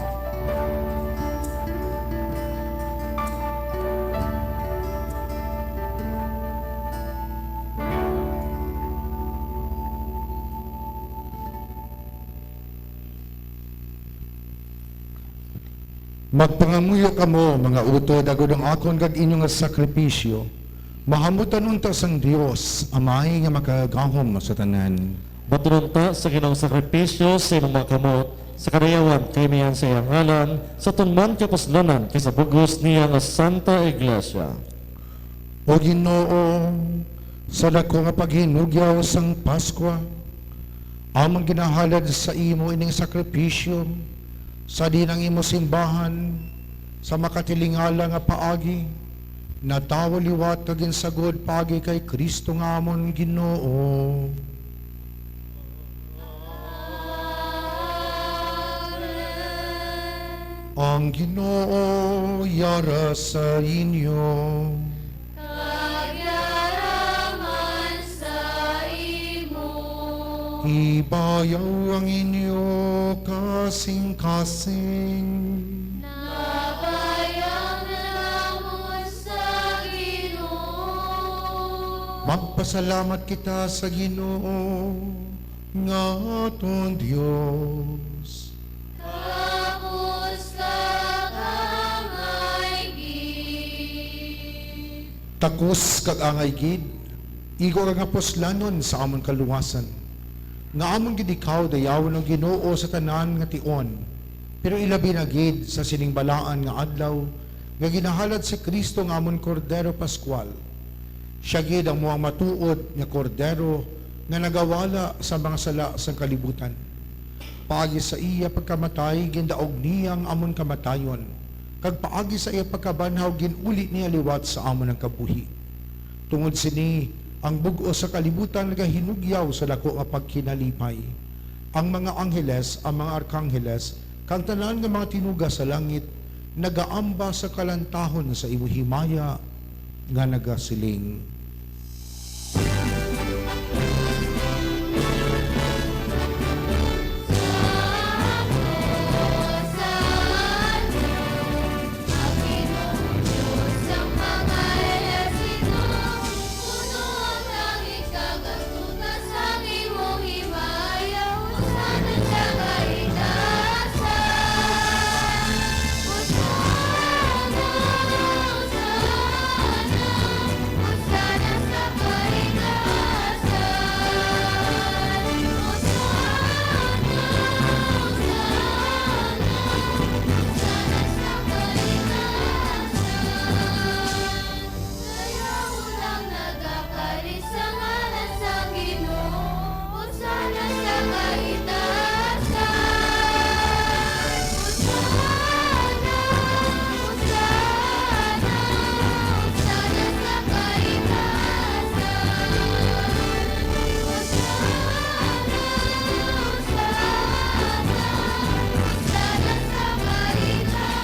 Magpangamuyo kamo, mga utod, agod ang akon kag inyo nga sakripisyo mahamutan unta sang Dios, Amay nga makagagahom sa tanan. Batunon ta sa Ginoong sakripisyo sa imong mga kamot, sa kadayawan kag kamian sa iyang ngalan, sa aton man kapuslanan kag sa bug-os niya nga Santa Iglesia. O Ginoo, sa dako nga paghinugyaw sang Paskwa, amon ginahalad sa imo ining sakripisyo, sa diin ang imo simbahan, sa makatilingala nga paagi, natawo liwat kag ginsagod paagi kay Cristo nga amon Ginoo. Ang Ginoo yara sa inyo. Kag yara man sa imo. Ibayaw ang inyo kasing-kasing. Nabayaw namon sa Ginoo. Magpasalamat kita sa Ginoo nga aton Dios. Takos kag angay gid. Takos kag angay gid, igo kag nga puslanon sa amon kaluwasan, nga amon gid ikaw dayawon, O Ginoo, sa tanan nga tion, pero ilabi na gid sa sining balaan nga adlaw nga ginahalad si Cristo nga amon Kordero Pascual. Sia gid ang muang matuod nga Kordero nga nagawala sa mga sala sang kalibutan. Paagi sa iya pagkamatay, gindaog niya ang amon kamatayon, kag paagi sa iya pagkabanhaw, gin-uli niya liwat sa amon ang kabuhi. Tungod sini, ang bug-os sa kalibutan nagahinugyaw sa daku nga pagkinalipay. Ang mga angheles, ang mga arkangheles, kag tanan nga mga tinuga sa langit nagaamba sa kalantahon sa imo himaya nga nagasiling. Kaya mo lang nagakari sa ngalan sa Ginoo, Hosanna sa kaitaasan. Hosanna, Hosanna, Hosanna sa kaitaasan. Hosanna, Hosanna, Hosanna sa kaitaasan.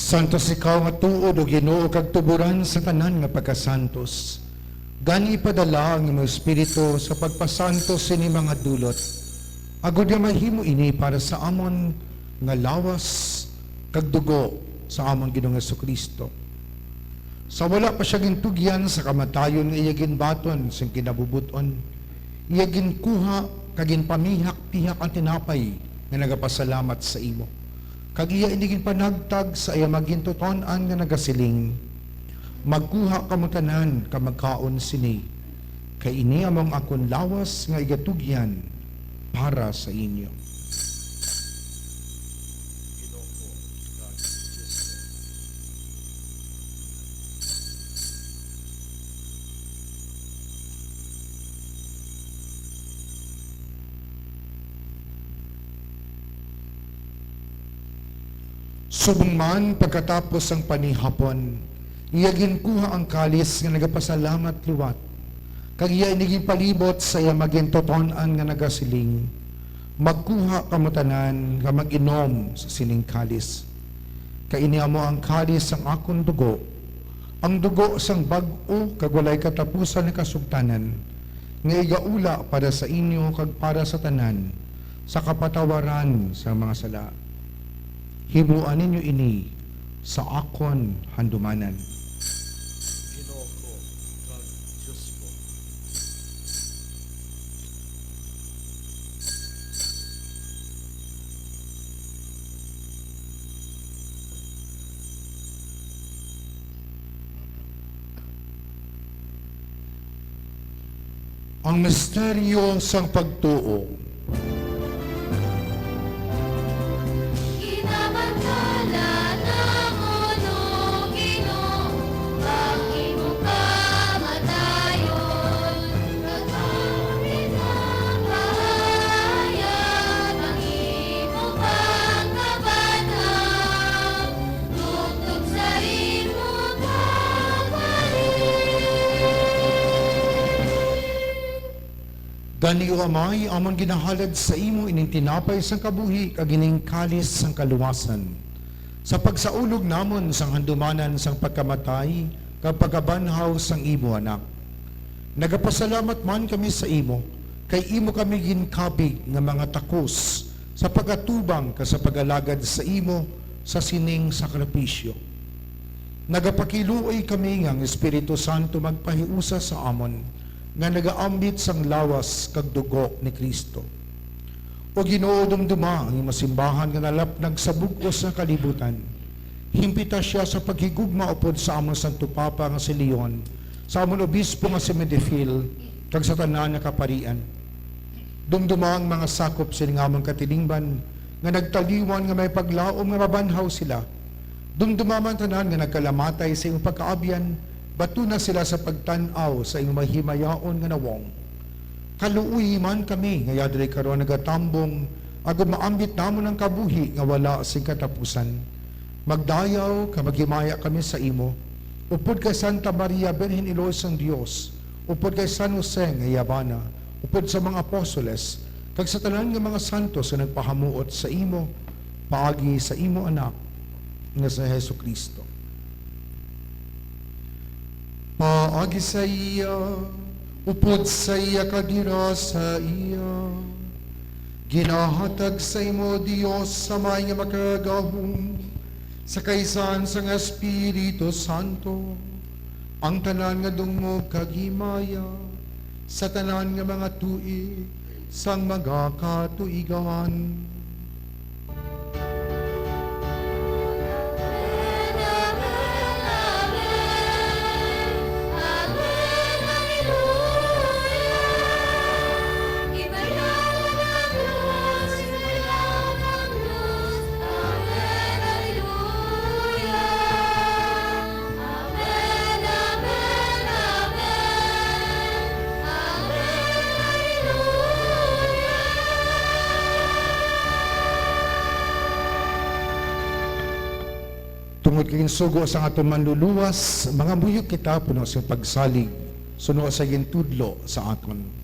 Santos ikaw nga tuod, O Ginoo, kag tuboran sa tanan nga pagkasantos. Gani ipadala ang imo Espiritu sa pagpasantos sini mga dulot, agod nga mahimo ini para sa amon nga lawas kag dugo sa amon Ginoong Jesu-Cristo. Sa wala pa sia gintugyan sa kamatayon nga iya ginbaton sing kinabubut-on, iya ginkuha kag ginpamihak-pihak ang tinapay nga nagapasalamat sa imo, kag iya ini ginpanagtag sa iya magintuton-an nga nagasiling, "Magkuha kamo tanan kag magkaon sini, kay ini amo ang akon lawas nga igatugyan para sa inyo." Subong man, pagkatapos sang panihapon, iya ginkuha ang kalis nga nagapasalamat liwat, kag iya ini ginpalibot sa iya magintuton-an nga nagasiling, "Magkuha kamo tanan nga mag-inom sa sining kalis. Kay ini amo ang kalis sang akon dugo, ang dugo sang bag-o kag walay katapusan nga kasugtanan, nga igaula para sa inyo kag para sa tanan sa kapatawaran sang mga sala. Himoa ninyo ini sa akon handumanan. Ginoo ko kag Dios ko. Ang misteryo sang pagtuo. Ginabantala namon, O Ginoo, ang imo kamatayon, kag ang pinagpahayag ang imo pagkabanhaw. Tubtob sa imo pagbalik. Gani, O Amay, amon ginahalad sa imo ining tinapay sang kabuhi kag ining kalis sang kaluwasan, sa pagsaulog namon sang handumanan sang pagkamatay kag pagkabanhaw sang imo Anak. Nagapasalamat man kami sa imo, kay imo kami ginkabig nga mga takos sa pag-atubang kag sa pag-alagad sa imo sa sining sakripisyo. Nagapakiluoy kami nga ang Espiritu Santo magpahiusa sa amon nga nagaambit sang lawas kag dugo ni Cristo. O Ginoo, dumduma ang imong simbahan nga nalapnag sa bug-os nga kalibutan. Himpita sia sa paghigugma upod sa amon Santo Papa nga si Leon, sa amon Obispo nga si Medefil, kag sa tanan nga kaparian. Dumduma ang mga sakop sining amon katilingban nga nagtaliwan nga may paglaom nga mabanhaw sila. Dumduma man tanan nga nagkalamatay sa imong pagkaabyan, batuna sila sa pagtan-aw sa imong mahimayaon nga nawong. Kaluoyi man kami nga yadri karon nagatambong, agod maambit namon ang kabuhi nga wala sing katapusan. Magdayaw kag maghimaya kami sa imo, upod kay Santa Maria, Birhen Iloy sang Dios, upod kay San Jose nga iya bana, upod sa mga apostoles, kag sa tanan nga mga santos nga nagpahamuot sa imo, paagi sa imo Anak nga si Jesu-Cristo. Paagi sa iya, upod sa iya, kag dira sa iya, ginahatag sa imo, Dios Amay nga Makagagahom, sa kaisahan sang Espiritu Santo, ang tanan nga dungog kag himaya sa tanan nga mga tuig sang mga katuigan. Amen, amen, amen. Amen, hallelujah. Tungod kay ginsugo sang aton Manluluwas, mangamuyo kita puno sa pagsalig, suno sa gintudlo sa aton.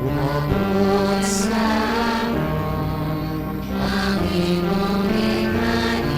Umabot sa amon ang imong himaya.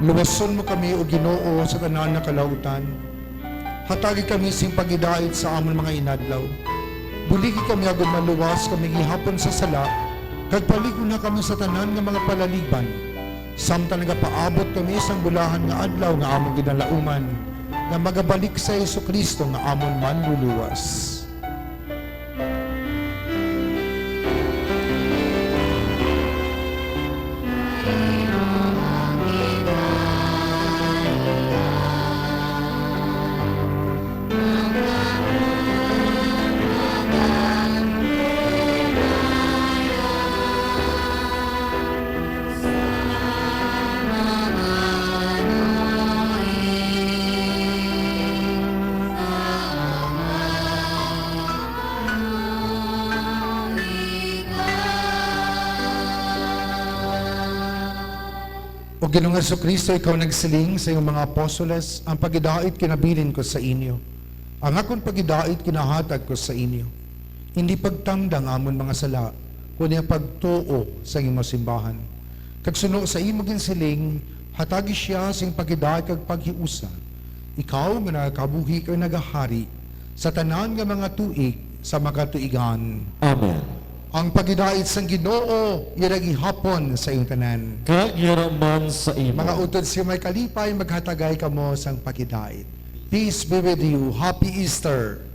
Luwason mo kami, O Ginoo, sa tanan nga kalautan. Hatagi kami sing paghidait sa amon mga inadlaw. Buligi kami agod maluwas kami gihapon sa sala, kag palig-on na kami sa tanan nga mga palaligban, samtang nagapaabot kami sang bulahan nga adlaw nga amon ginalauman, nga magabalik si Jesu-Cristo nga amon Manluluwas. O Ginoong Jesu-Cristo, ikaw nagsiling sa iyong mga apostoles, "Ang paghidait kinabilin ko sa inyo, ang akon paghidait kinahatag ko sa inyo." Indi pagtangda ang amon mga sala, kundi ang pagtuo sa imo simbahan. Kag suno sa imo ginsiling, hatagi siya sing paghidait kag paghiusa. Ikaw nga nagakabuhi kag nagahari sa tanan nga mga tuig sa makatuigan. Amen. Ang paghidait sang Ginoo yara gihapon sa inyong tanan. Kag yara man sa imo. Mga utod sa may kalipay, maghatagay kamo sang paghidait. Peace be with you. Happy Easter.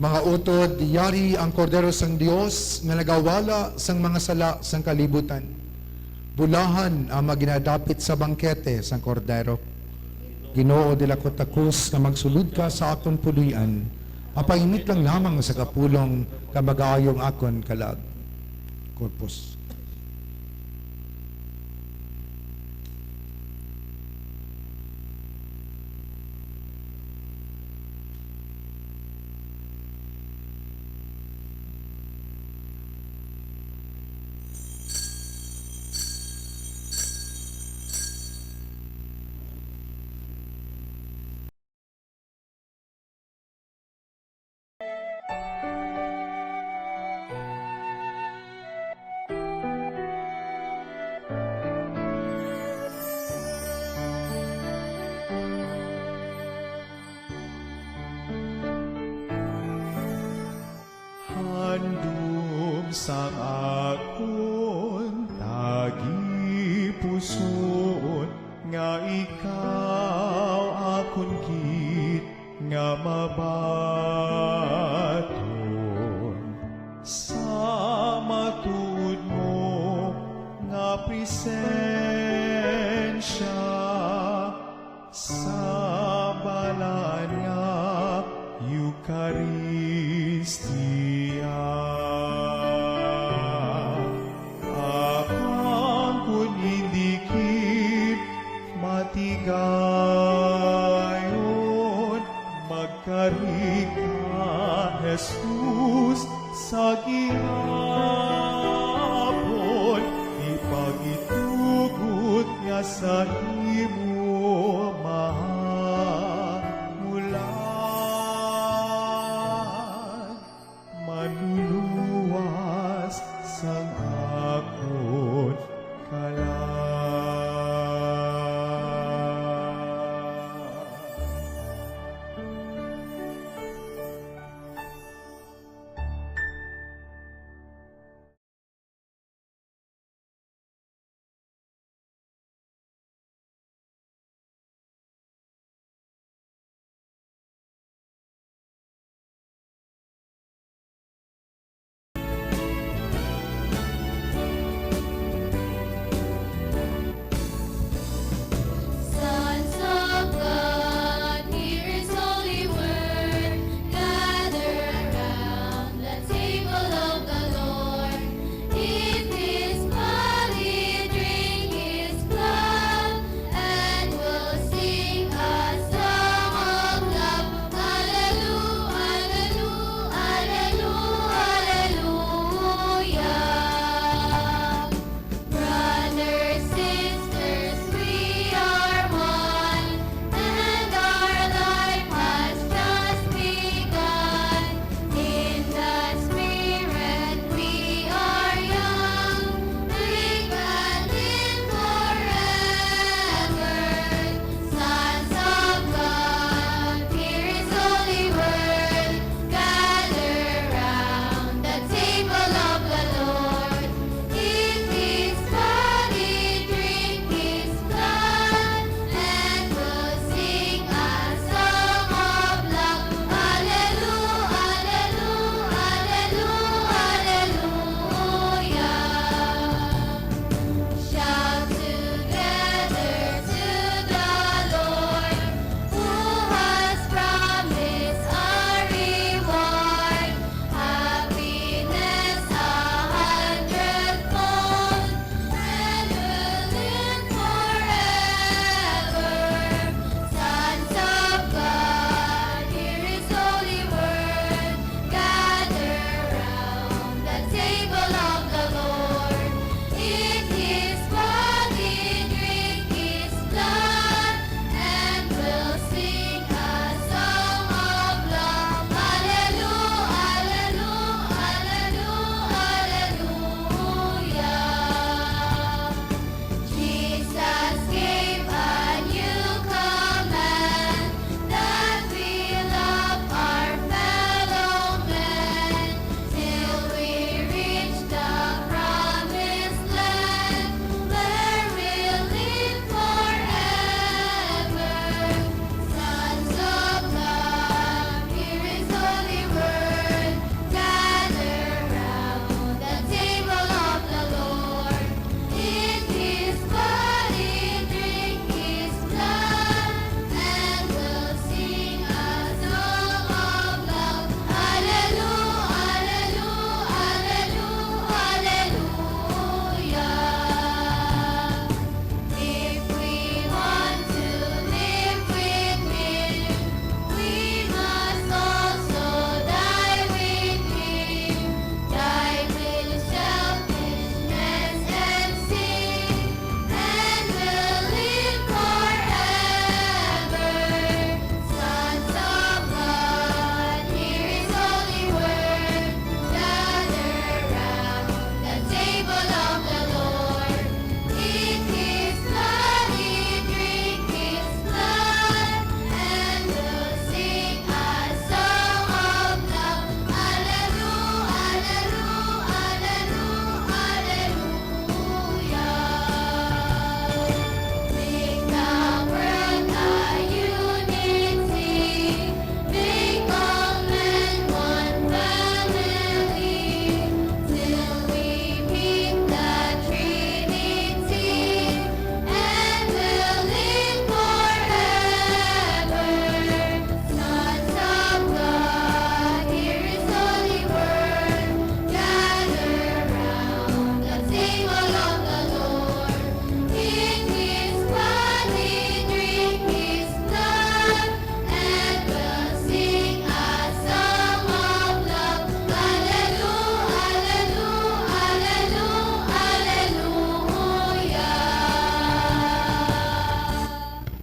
Mga utod, yari ang Kordero sang Dios nga nagawala sang mga sala sang kalibutan. Bulahan ang mga ginadapit sa bangkete sang Kordero. Ginoo, dili ako takos nga magsulod ka sa akon puloy-an, apang imit lang lamang sa kapulong nga magaayo ang akon kalag. Corpus. Handom sang akon tagipusoon, nga ikaw akon gid nga mabaton sa matuod mo nga presensya sa balaan nga Eukaristia. Apang kon indi gid matigayon, magkari ka, Jesus, sa gihapon, ipagitugot nga sa imo mahamulan, manluluwas sang akon kalag.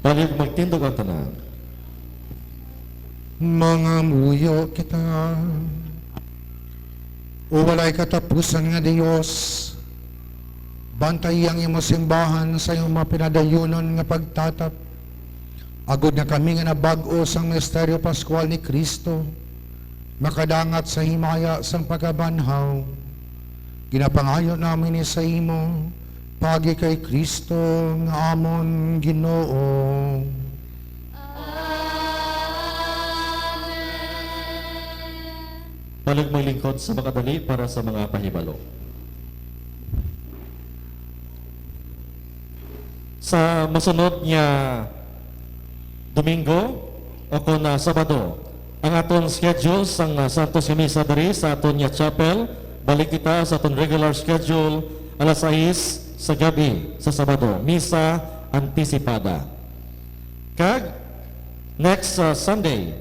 Palihog magtindog ang tanan. Mangamuyo kita. O walay katapusan nga Dios, bantayi ang imo simbahan sa imo mga pinadayunon nga pagtatap, agod nga kami nga nabag-o sang misteryo pascual ni Cristo, makadangat sa himaya sang pagkabanhaw. Ginapangayo namin ini sa imo, paagi kay Cristo nga amon Ginoo. Amen. Palihog maglingkod sa makadali para sa mga pahibalo. Sa masunod nga Domingo o kon, ah, Sabado, ang aton schedule sang, ah, Santos nga Misa diri sa aton nga chapel. Balik kita sa aton regular schedule, alas sais sa gab-i sa Sabado, Misa Antisipada. Kag next, ah, Sunday,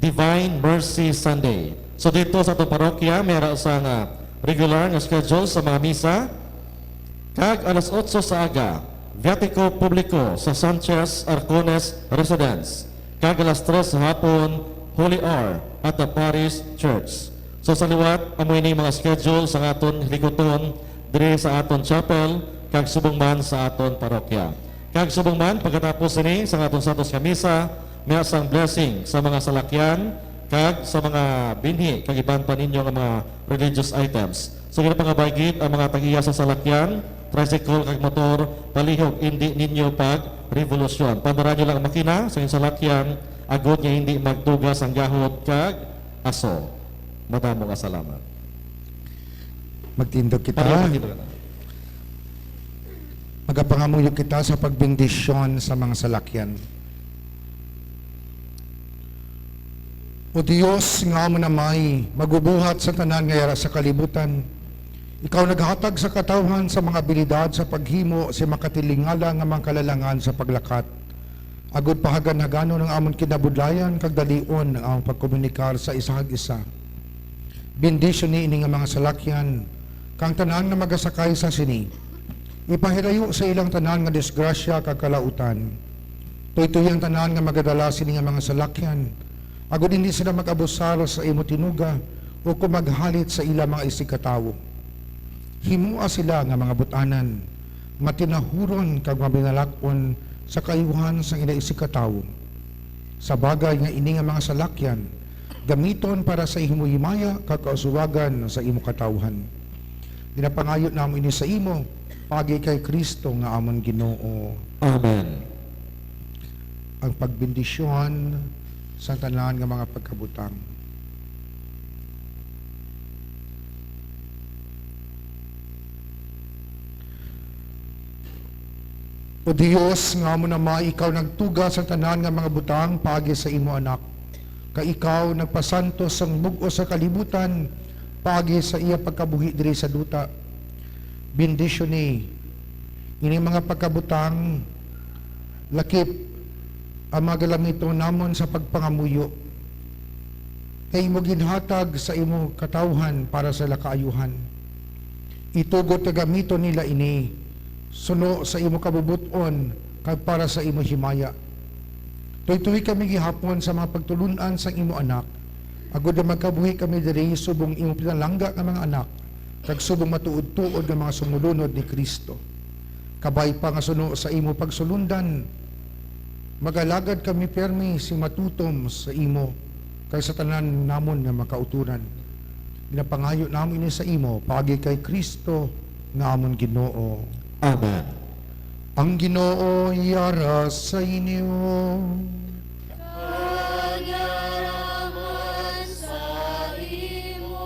Divine Mercy Sunday. So, dito sa aton parokya, may ara sang, ah, regular nga schedule sa mga misa. Kag alas otso sa aga, Viatico Publico sa Sanchez Arcones Residence. Kag alas tres sa hapon, Holy Hour at the Parish Church. So, sa liwat, amo ini mga schedule sa aton hilikuton diri sa aton chapel kag subong man sa aton parokya. Kag subong man, pagkatapos sini sa aton santos nga misa, may sang blessing sa mga salakyan kag sa mga binhi kag iban pa ninyo nga mga religious items. So, ginapangabay gid ang mga tag-iya sa salakyan, tricycle kag motor, palihog, indi ninyo pag-revolusyon. Pandara nyo lang ang makina sa inyong salakyan, agod nga hindi magtuga sang gahod kag aso. Madamo nga salamat. Magtindog kita. Palihog, magtindog kita. Magapangamuyo kita sa pagbendisyon sa mga salakyan. O Dios nga amo na may magbubuhat sa tanan nga yara sa kalibutan, ikaw naghatag sa katawhan sa mga abilidad sa paghimo sa makatilingala nga mga kalalangan sa paglakat, agud pahaganhaganon ang amon kinabudlayan kag dalion ang amon pagkomunikar sa isa kag isa. Bendisyoni ini nga mga salakyan, kang tanan nga magasakay sa sini. Ipahirayo sa ilang tanan nga disgrasya kag kalautan. Tuytoy ang tanan nga magadala sini nga mga salakyan, agud hindi sila mag-abusar sa imo tinuga ukon maghalit sa ila mga isigkatawo. Himoa sila nga mga but-anan, matinahuron kag mabinalak-on sa kaayuhan sang ila isigkatawo. Sa bagay nga ini nga mga salakyan, gamiton para sa imo himaya kag kausuwagan sa imo katawhan. Ginapangayo namo ini sa imo, paagi kay Cristo nga amon Ginoo. Amen. Ang pagbendisyon sa tanan nga mga pagkabutang. O Dios nga amo na may, ikaw nagtuga sa tanan nga mga butang paagi sa imo Anak, kay ikaw nagpasantos sang bug-os sa kalibutan paagi sa iya pagkabuhi diri sa duta. Bendisyoni ini mga pagkabutang, lakip ang mga galamiton namon sa pagpangamuyo, kay imo ginhatag sa imo katawhan para sa ila kaayuhan. Itugot nga gamiton nila ini suno sa imo kabubot-on kag para sa imo himaya. Tuytoy kami gihapon sa mga pagtulon-an sang imo Anak, agud nga magkabuhi kami diri subong imo pinalangga nga mga anak, kag subong matuod-tuod nga mga sumulunod ni Cristo. Kabay pa nga suno sa imo pagsulundan, magalagad kami pirme sing matutom sa imo kag sa tanan namon nga makauturan. Ginapangayo namon ini sa imo paagi kay Cristo nga amon Ginoo. Amen. Ang Ginoo yara sa inyo. Kag yara man sa imo.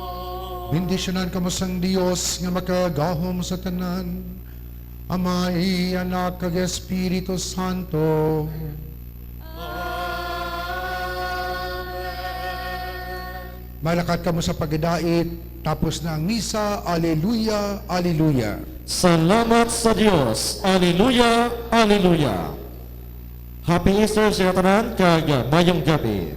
Bendisyonan kamo sang Dios nga makagagahom sa tanan, Amay, Anak, kag Espiritu Santo. Amen. Malakat kamo sa pagdait, tapos na ang misa. Aleluya, aleluya. Salamat sa Dios. Aleluya, aleluya. Happy Easter sa tanan, kag mayong gabi.